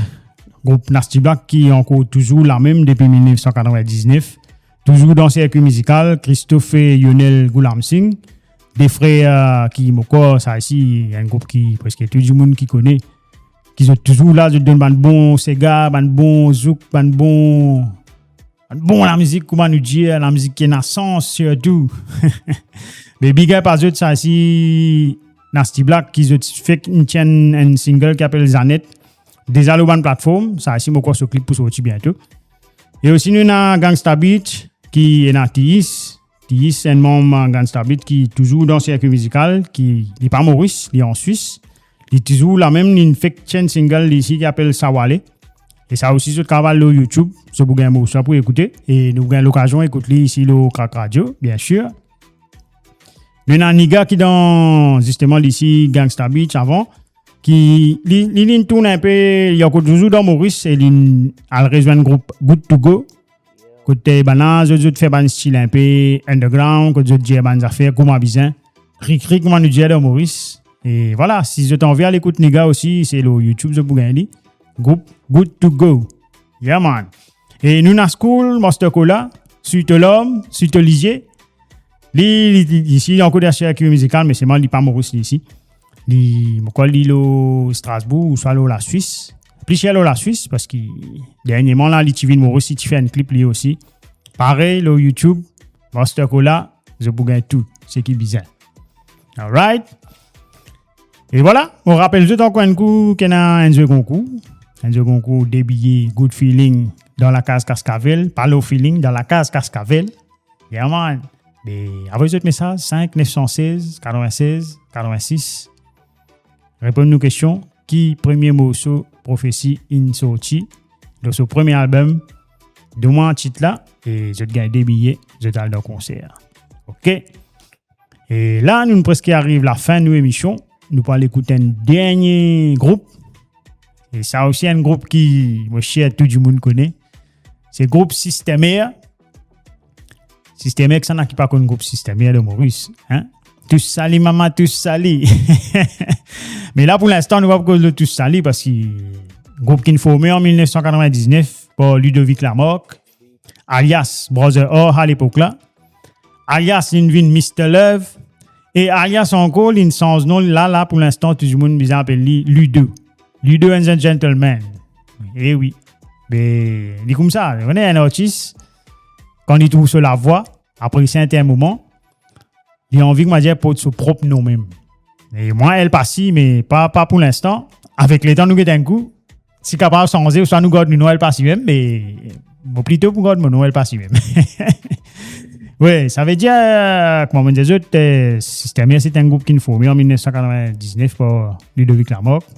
group Nasty Black ki ankor touzour la mem depi mil nef san katrovin-diznef, touzour dan sirkwi mizikal, Christophe e Yonel Goulam Singh, de frer, eh, ki mo krwar sa isi, enn group ki preske tou dimoun ki kone, ki zot touzour la, zot donn bann bon sega, bann bon zouk, bann bon, bann bon lamizik, kouma nou dir, lamizik ki ena sans sirtou. Me big up a zot, sa isi Nasty Black, ki zot fek inn tir enn single ki apel Zanet. Deza lor bann platform, sa isi mo krwar so klip pou sorti biento. E osi nou ena Gangsta Beat, ki ena Tiis. Tiis, enn manm Gangsta Beat ki touzour dan sirkwi mizikal, ki, li pa Moris, li an Swis. Li touzour la mem, li fek tir enn single li isi ki apel Sawale. E sa osi zot kapav al lor YouTube, zot pou gagn morso pou ekoute. E nou gagn lokazion ekout li isi lor Crack Radio, biensir. Nou ena Niga ki dan, zisteman, li isi Gangsta Beat avan, ki li, li, li'nn tourn enpe, li ankor touzour dan Moris, e li'nn al rezwenn group Good to Go. Kot bann la, zot, zot fer bann stil enpe underground, kot zot dir bann zafer kouma bizin. Krikri, kouma nou dir dan Moris. E vwala, si zot anvi al ekout Niga osi, se lor YouTube zot pou gagn li. Group Good to Go. Yeah, man. E nou ena School, Master Cola, Suite Lorme, Suite Lizie. Li, li, li, isi, li ankor dan sirkwi mizikal, me selman li pa Moris, li isi. Li, mo krwar li lor Strasbourg, ouswa lor Laswis. Pli sir lor Laswis, parski dernieman la, li ti vinn Moris, li ti fer enn klip li osi. Parey, lor YouTube, Master Cola, zot pou gagn tou seki bizin. Alright? E vwala, mo rapel zot ankor enn kou ki ena enn zwe konkour. Enn zwe konkour de biye Good Feeling dan lakaz Kaskavel, pa lor Feeling, dan lakaz Kaskavel. Yeah, man. Be, avoy zot mesaz, sink nef san sez, katrovin-sez, katrovin-sis. Reponn nou kestion, ki premie morso Prophecy inn sorti dan so premie album? Donn mwa tit la, e zot gagn de biye, zot al dan konser. Ok. E la, nou preske ariv lafin nou emision. Nou pou al ekout enn dernie group. E sa osi enn group ki, mo sir, tou dimoun kone. Se group Système Air. Système Air, kisannla ki pa konn group Système Air dan Moris, hein? Tous sali, mama, tous sali. Me la, pou linstan, nou pa pou koz lor tous sali, parski group ki'nn forme an mil nef san katrovin-diznef par Ludovic Lamarck, alias Brother Orr alepok la, alias li'nn vinn Mister Love, e alias ankor li'nn sanz non, la, la, pou linstan, tou dimoun bizin apel li Ludo. Ludo and the Gentleman. E wi. Be, li koumsa, ou kone enn artis, kan li trouv so lavwa, apre serten moman, li anvi, koumadir, port so prop non mem. E mwa, El Pasi, me pa, pa pou linstan. Avek letan, nou get enn kou, si kapav sanze, ouswa nou gard nou non El Pasi mem, me mo plito pou gard mo non El Pasi mem. Wi, savedir, kouma mo dir zot, eh, Système Air, se enn group ki'nn forme an mil nef san katrovin-diznef par Ludovic Lamarck,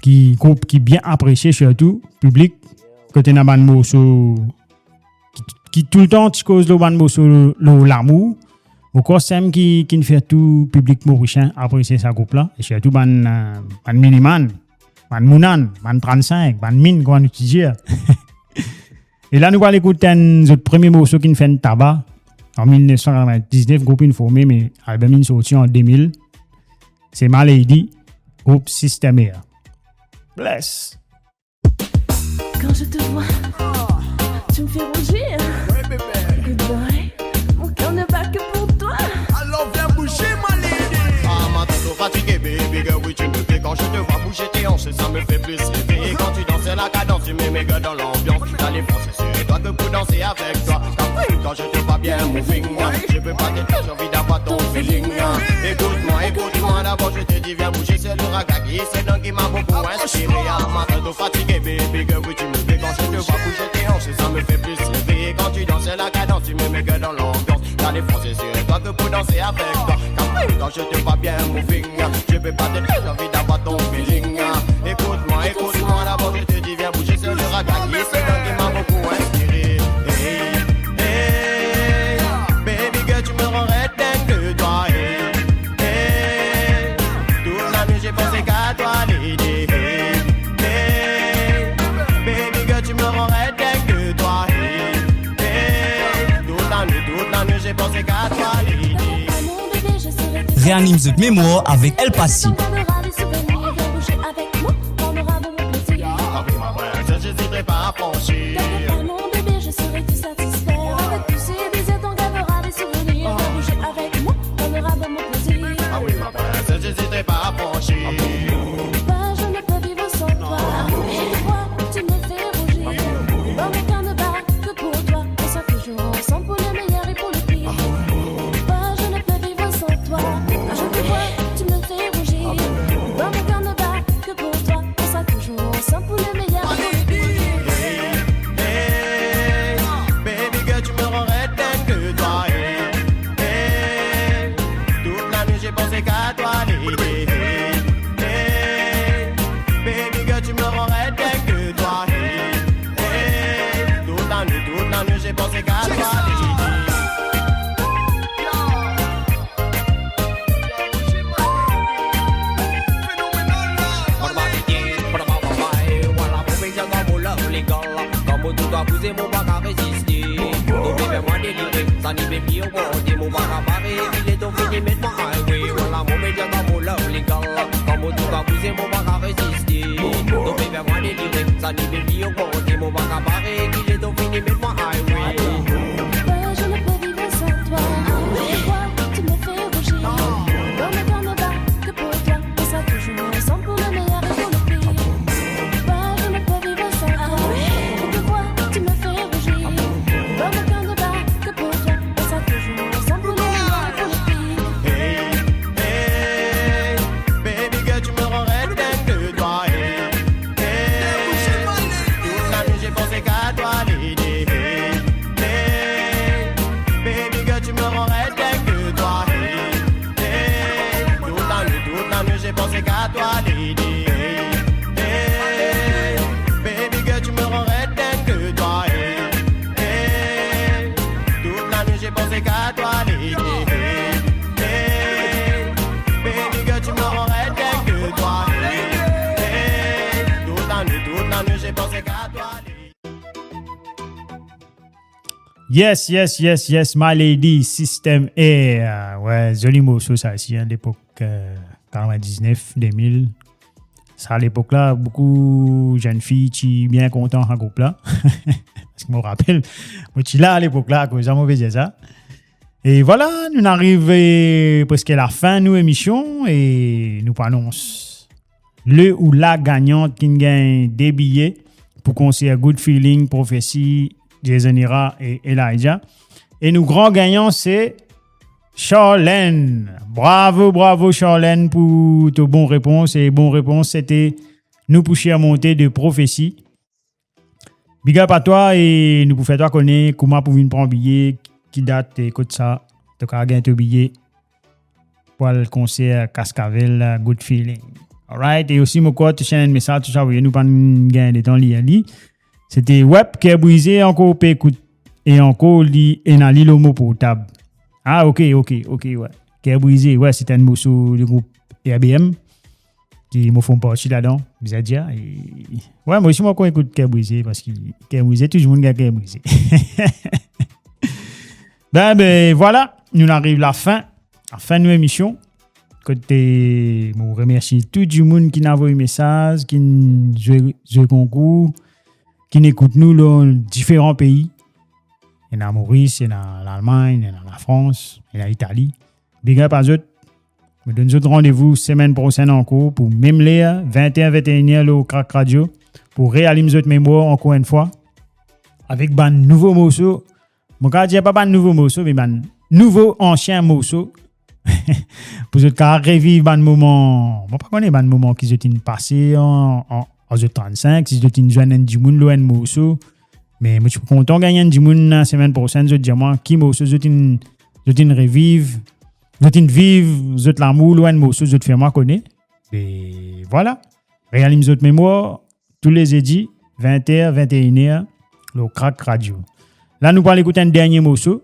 ki group ki bien apresie, sirtou piblik, kot ena bann morso ki, ki toultan ti koz lor bann morso lor lamour. Mo krwar sa mem ki, ki'nn fer tou piblik morisien apresie sa group la, e sirtou bann, eh, bann miniman, bann mounan, bann trannsink, bann min, kouma nou ti dir. E la, nou pou al ekout enn zot premie morso ki'nn fer enn taba an mil nef san katrovin-diznef, group inn forme, me album inn sorti an de mil. Se My Lady, group Système Air. Bless. Quand je te vois, tu me fais rougir. Ouais, bébé. Good boy, mon cœur ne bat que pour toi. Alors viens bouger, ma lady. Ah, ma tête trop fatiguée, baby girl, oui, tu me fais. Quand je te vois bouger tes hanches, ça me fait plus rêver. Et quand tu danses la cadence, tu me mets dans l'ambiance. T'as les forces, c'est toi que pour danser avec toi. Quand je te vois bien moving, je peux pas te dire, j'ai envie d'avoir ton feeling. Écoute-moi, écoute-moi, d'abord je te dis, viens bouger, c'est le raga qui, c'est donc qui m'a beaucoup inspiré. Ah, ma tête trop fatiguée, baby girl, oui, tu me fais. Quand je te vois bouger tes hanches, ça me fait plus rêver. Quand tu danses la cadence, tu me mets que dans l'ambiance. T'as les forces, c'est toi que pour danser avec toi. Quand je te vois bien moving, je peux pas te dire, j'ai envie d'avoir ton feeling. Écoute-moi, écoute-moi, d'abord je te dis, viens bouger, c'est le raga qui, c'est donc qui m'a beaucoup inspiré. Hey, hey, baby girl, tu me rends red dingue de toi. Hey, hey, toute la nuit j'ai pensé qu'à toi, lady. Hey, hey, baby girl, tu me rends red dingue de toi. Hey, hey, toute la nuit, toute la nuit j'ai pensé qu'à toi, lady. Reanim zot memwar avek El Pasi. Ah oui, ma princesse, j'hésiterai pas à franchir. Ah oui, ma princesse, j'hésiterai pas à franchir. Ensemble pour le pire. Moi, je ne peux vivre sans toi. Quand je te vois, tu me fais rougir. Dans mon cœur ne bat que pour toi. On sera toujours ensemble pour le meilleur et pour le pire. Hey, hey, baby girl, tu me rends red dingue de toi. Hey, hey, toute la nuit j'ai pensé qu'à toi, lady. Hey, hey, baby girl, tu me rends red dingue de toi. Hey, hey, toute la nuit, toute la nuit j'ai pensé qu'à toi, lady. Kan mo touch twa, bouze, mo pa ka reziste. To pe fer mwa delire, sa ni pe pli ogmante, mo pa ka pare. Ki le to fini met mwa highway. Vwala mo pe dir twa mo love legal. Kan mo touch twa, bouze, mo pa ka reziste. To pe fer mwa delire, sa ni pe pli ogmante, mo pa ka pare. Ki le to fini met mwa highway. Moi, je ne peux vivre sans toi. Pourquoi tu me fais rougir? Dans mon cœur ne bat que pour toi. On sera toujours ensemble pour le meilleur et pour le pire. Moi, je ne peux vivre sans toi. Pourquoi tu me fais rougir? Dans mon cœur ne bat que pour toi. On sera toujours J'ai pensé qu'à toi, les, les, les. Hey, baby girl, tu me rends raide, rien que toi. Hey, hey, toute la nuit, toute la nuit, j'ai pensé qu'à toi, les. Yes, yes, yes, yes, my lady, System Air. Ouais, zoli morso sa osi, hein, lepok, euh, katrevin-diznef, de mil. Sa, lepok la, boukou zenn fi ti bien kontan sa group la. Parski mo rapel, mo ti la lepok la, akoz sa, mo pe dir sa. E vwala, nou arive preske lafin nou emision e nou pou anons le ou la gagnan ki'nn gagn de biye pou konser Good Feeling, Prophecy, Jason Ira e Elijah. E nou gran gagnan se Charlène. Bravo, bravo Charlène pou to bon repons. E bon repons, sete nou pou share monte de Prophecy. Big up a twa e nou pou fer twa kone kouma pou vinn pran biye, ki dat e kot sa to kapav gagn to biye pou al konser Kaskavel, Good Feeling. Alright, e osi mo krwar to ti enn mesaz to ti avoye, nou pa'nn gagn letan lir li. Sete Web, Ker Brize, ankor pe ekout, e ankor li ena li lor mo portab. Ah, ok, ok, ok, ouais. Ker Brize, ouais, se enn morso le group R B M. Ki mo finn parti ladan, bizin dir. E, ouais, mo osi mo konn ekout Ker Brize, parski Ker Brize, tou dimoun gagn ker brize. Be, be, vwala, nou ariv lafin, lafin nou emision. Kot mo remersi tou dimoun ki'nn avoy mesaz, ki'nn zwe, zwe konkour, ki'nn ekout nou lor diferan pei. Ena Moris, ena Lalmagn, ena Lafrans, ena Itali. Big up a zot. Mo donn zot randevou semenn prosenn ankor pou mem ler, vinte er, vinte e inn er lor Crack Radio, pou realim zot memwar ankor enn fwa avek bann nouvo morso. Mo kapav dir pa bann nouvo morso, me bann nouvo ansien morso. Pou zot kapav reviv bann moman, mo pa kone bann moman ki zot inn pase an, an, an zot trant-sink, si zot inn zwenn enn dimoun lor enn morso. Me mo ti pou kontan gagn enn dimoun, semenn prosenn, zot dir mwa ki morso zot inn, zot inn reviv, zot inn viv zot lamour lor enn morso, zot fer mwa kone. E vwala. Realim zot memwar tou le zedi, vinte er, vinte e inn er, lor Crack Radio. La, nou pou al ekout enn dernie morso,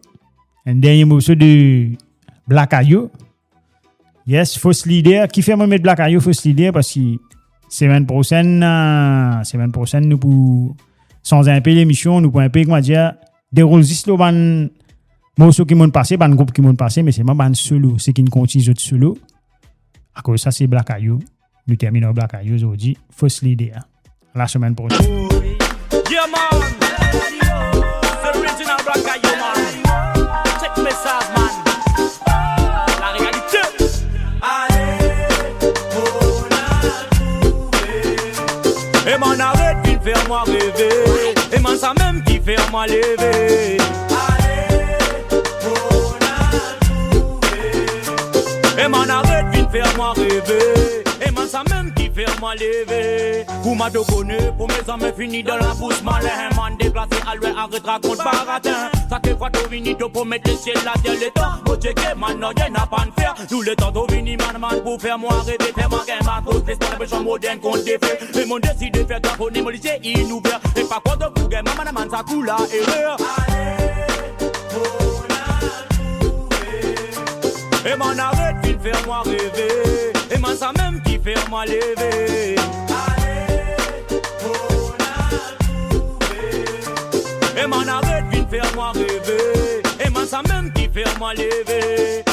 enn dernie morso de Black Ayo. Yes, Fos Lider. Kifer mo met Black Ayo, Fos Lider? Parski semenn prosenn, eh, semenn prosenn, nou pou sanz enpe lemision, nou pou enpe, kouma dir, deroul zis lor bann morso ki mo'nn pase, bann group ki mo'nn pase, me selman bann solo, seki inn kontign zot solo. Akoz sa, se Black Ayo. Nou terminn ar Black Ayo zordi, Fos Lider. La semenn prosenn. Yeah, man. The original Black Ayo, man. Check mesaz, man. La realite. Ale, mo al trouve. E man, aret vinn fer mwa reve. E man, sa mem ki fer mwa leve. Ale, mo al trouve. E man, aret vinn fer mwa reve. E man, sa mem ki fer mwa leve. Kouma to kone, promes zanmi fini dan labous malin. Man, deplase, al lwin, aret rakont baratin. Sakfwa to vini, to promet lesiel, later, letan mo tcheke, man, nanye napa fer. Tou letan to vini, man, man, pou fer mwa reve, fer mwa gagn matos, lespar, linpresion modern kont defe. E mo deside fer twa kone, mo lizie inn ouver. E pa krwar to pou gagn, man, man, sa kou la erer. Ale, mo al trouve. E man, aret vinn fer mwa reve. E man, sa mem ki fer mwa leve. Ale, mo al trouve. E man, aret vinn fer mwa reve. E man, sa mem ki fer mwa leve.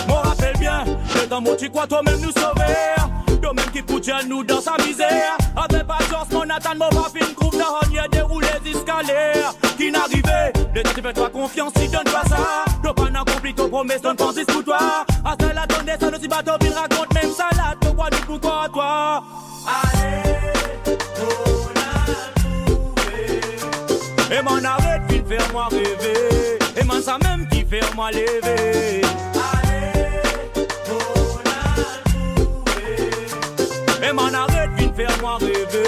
Mo rapel bien, letan mo ti krwar twa mem nou sove. Twa mem ki pou tir nou dan sa mizer. Avek pasians, mo atann, mo pa finn trouv nanye deroule ziska ler. Ki'nn arive, letan ti fer twa konfians, ti donn twa sa. To pa'nn akonpli to promes, to pann zis pou twa. Aster la tonn desann, nou ti bato vinn rakont mem sa la. To krwar nou pou krwar twa. Ale, mo al trouve. E man, aret vinn fer mwa reve. E man, sa mem ki fer mwa leve. Ale, mo al trouve. E man, aret vinn fer mwa reve.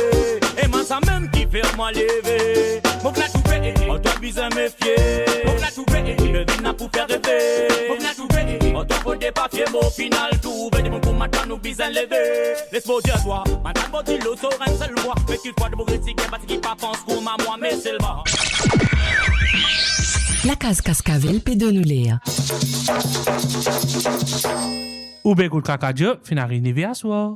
E man, sa mem ki fer mwa leve. Mo al trouve, eh, eh. Oh, twa bizin mefie. Mo al trouve, eh, eh. Mo vinn la pou fer reve. Mo al trouve, eh, eh. Oh, twa fode pa fie, mo final trouve. Dimoun kouma twa nou bizin leve. Les mo dir twa, man, twa mo dilo so enn sel fwa. Me ki fwa de mo resi gagn, pa ti ki pa pans kouma mwa, me selman. Lakaz Kaskavel pe donn ou ler. Ou be ekout Kaka Joe, finn ariv neve aswar.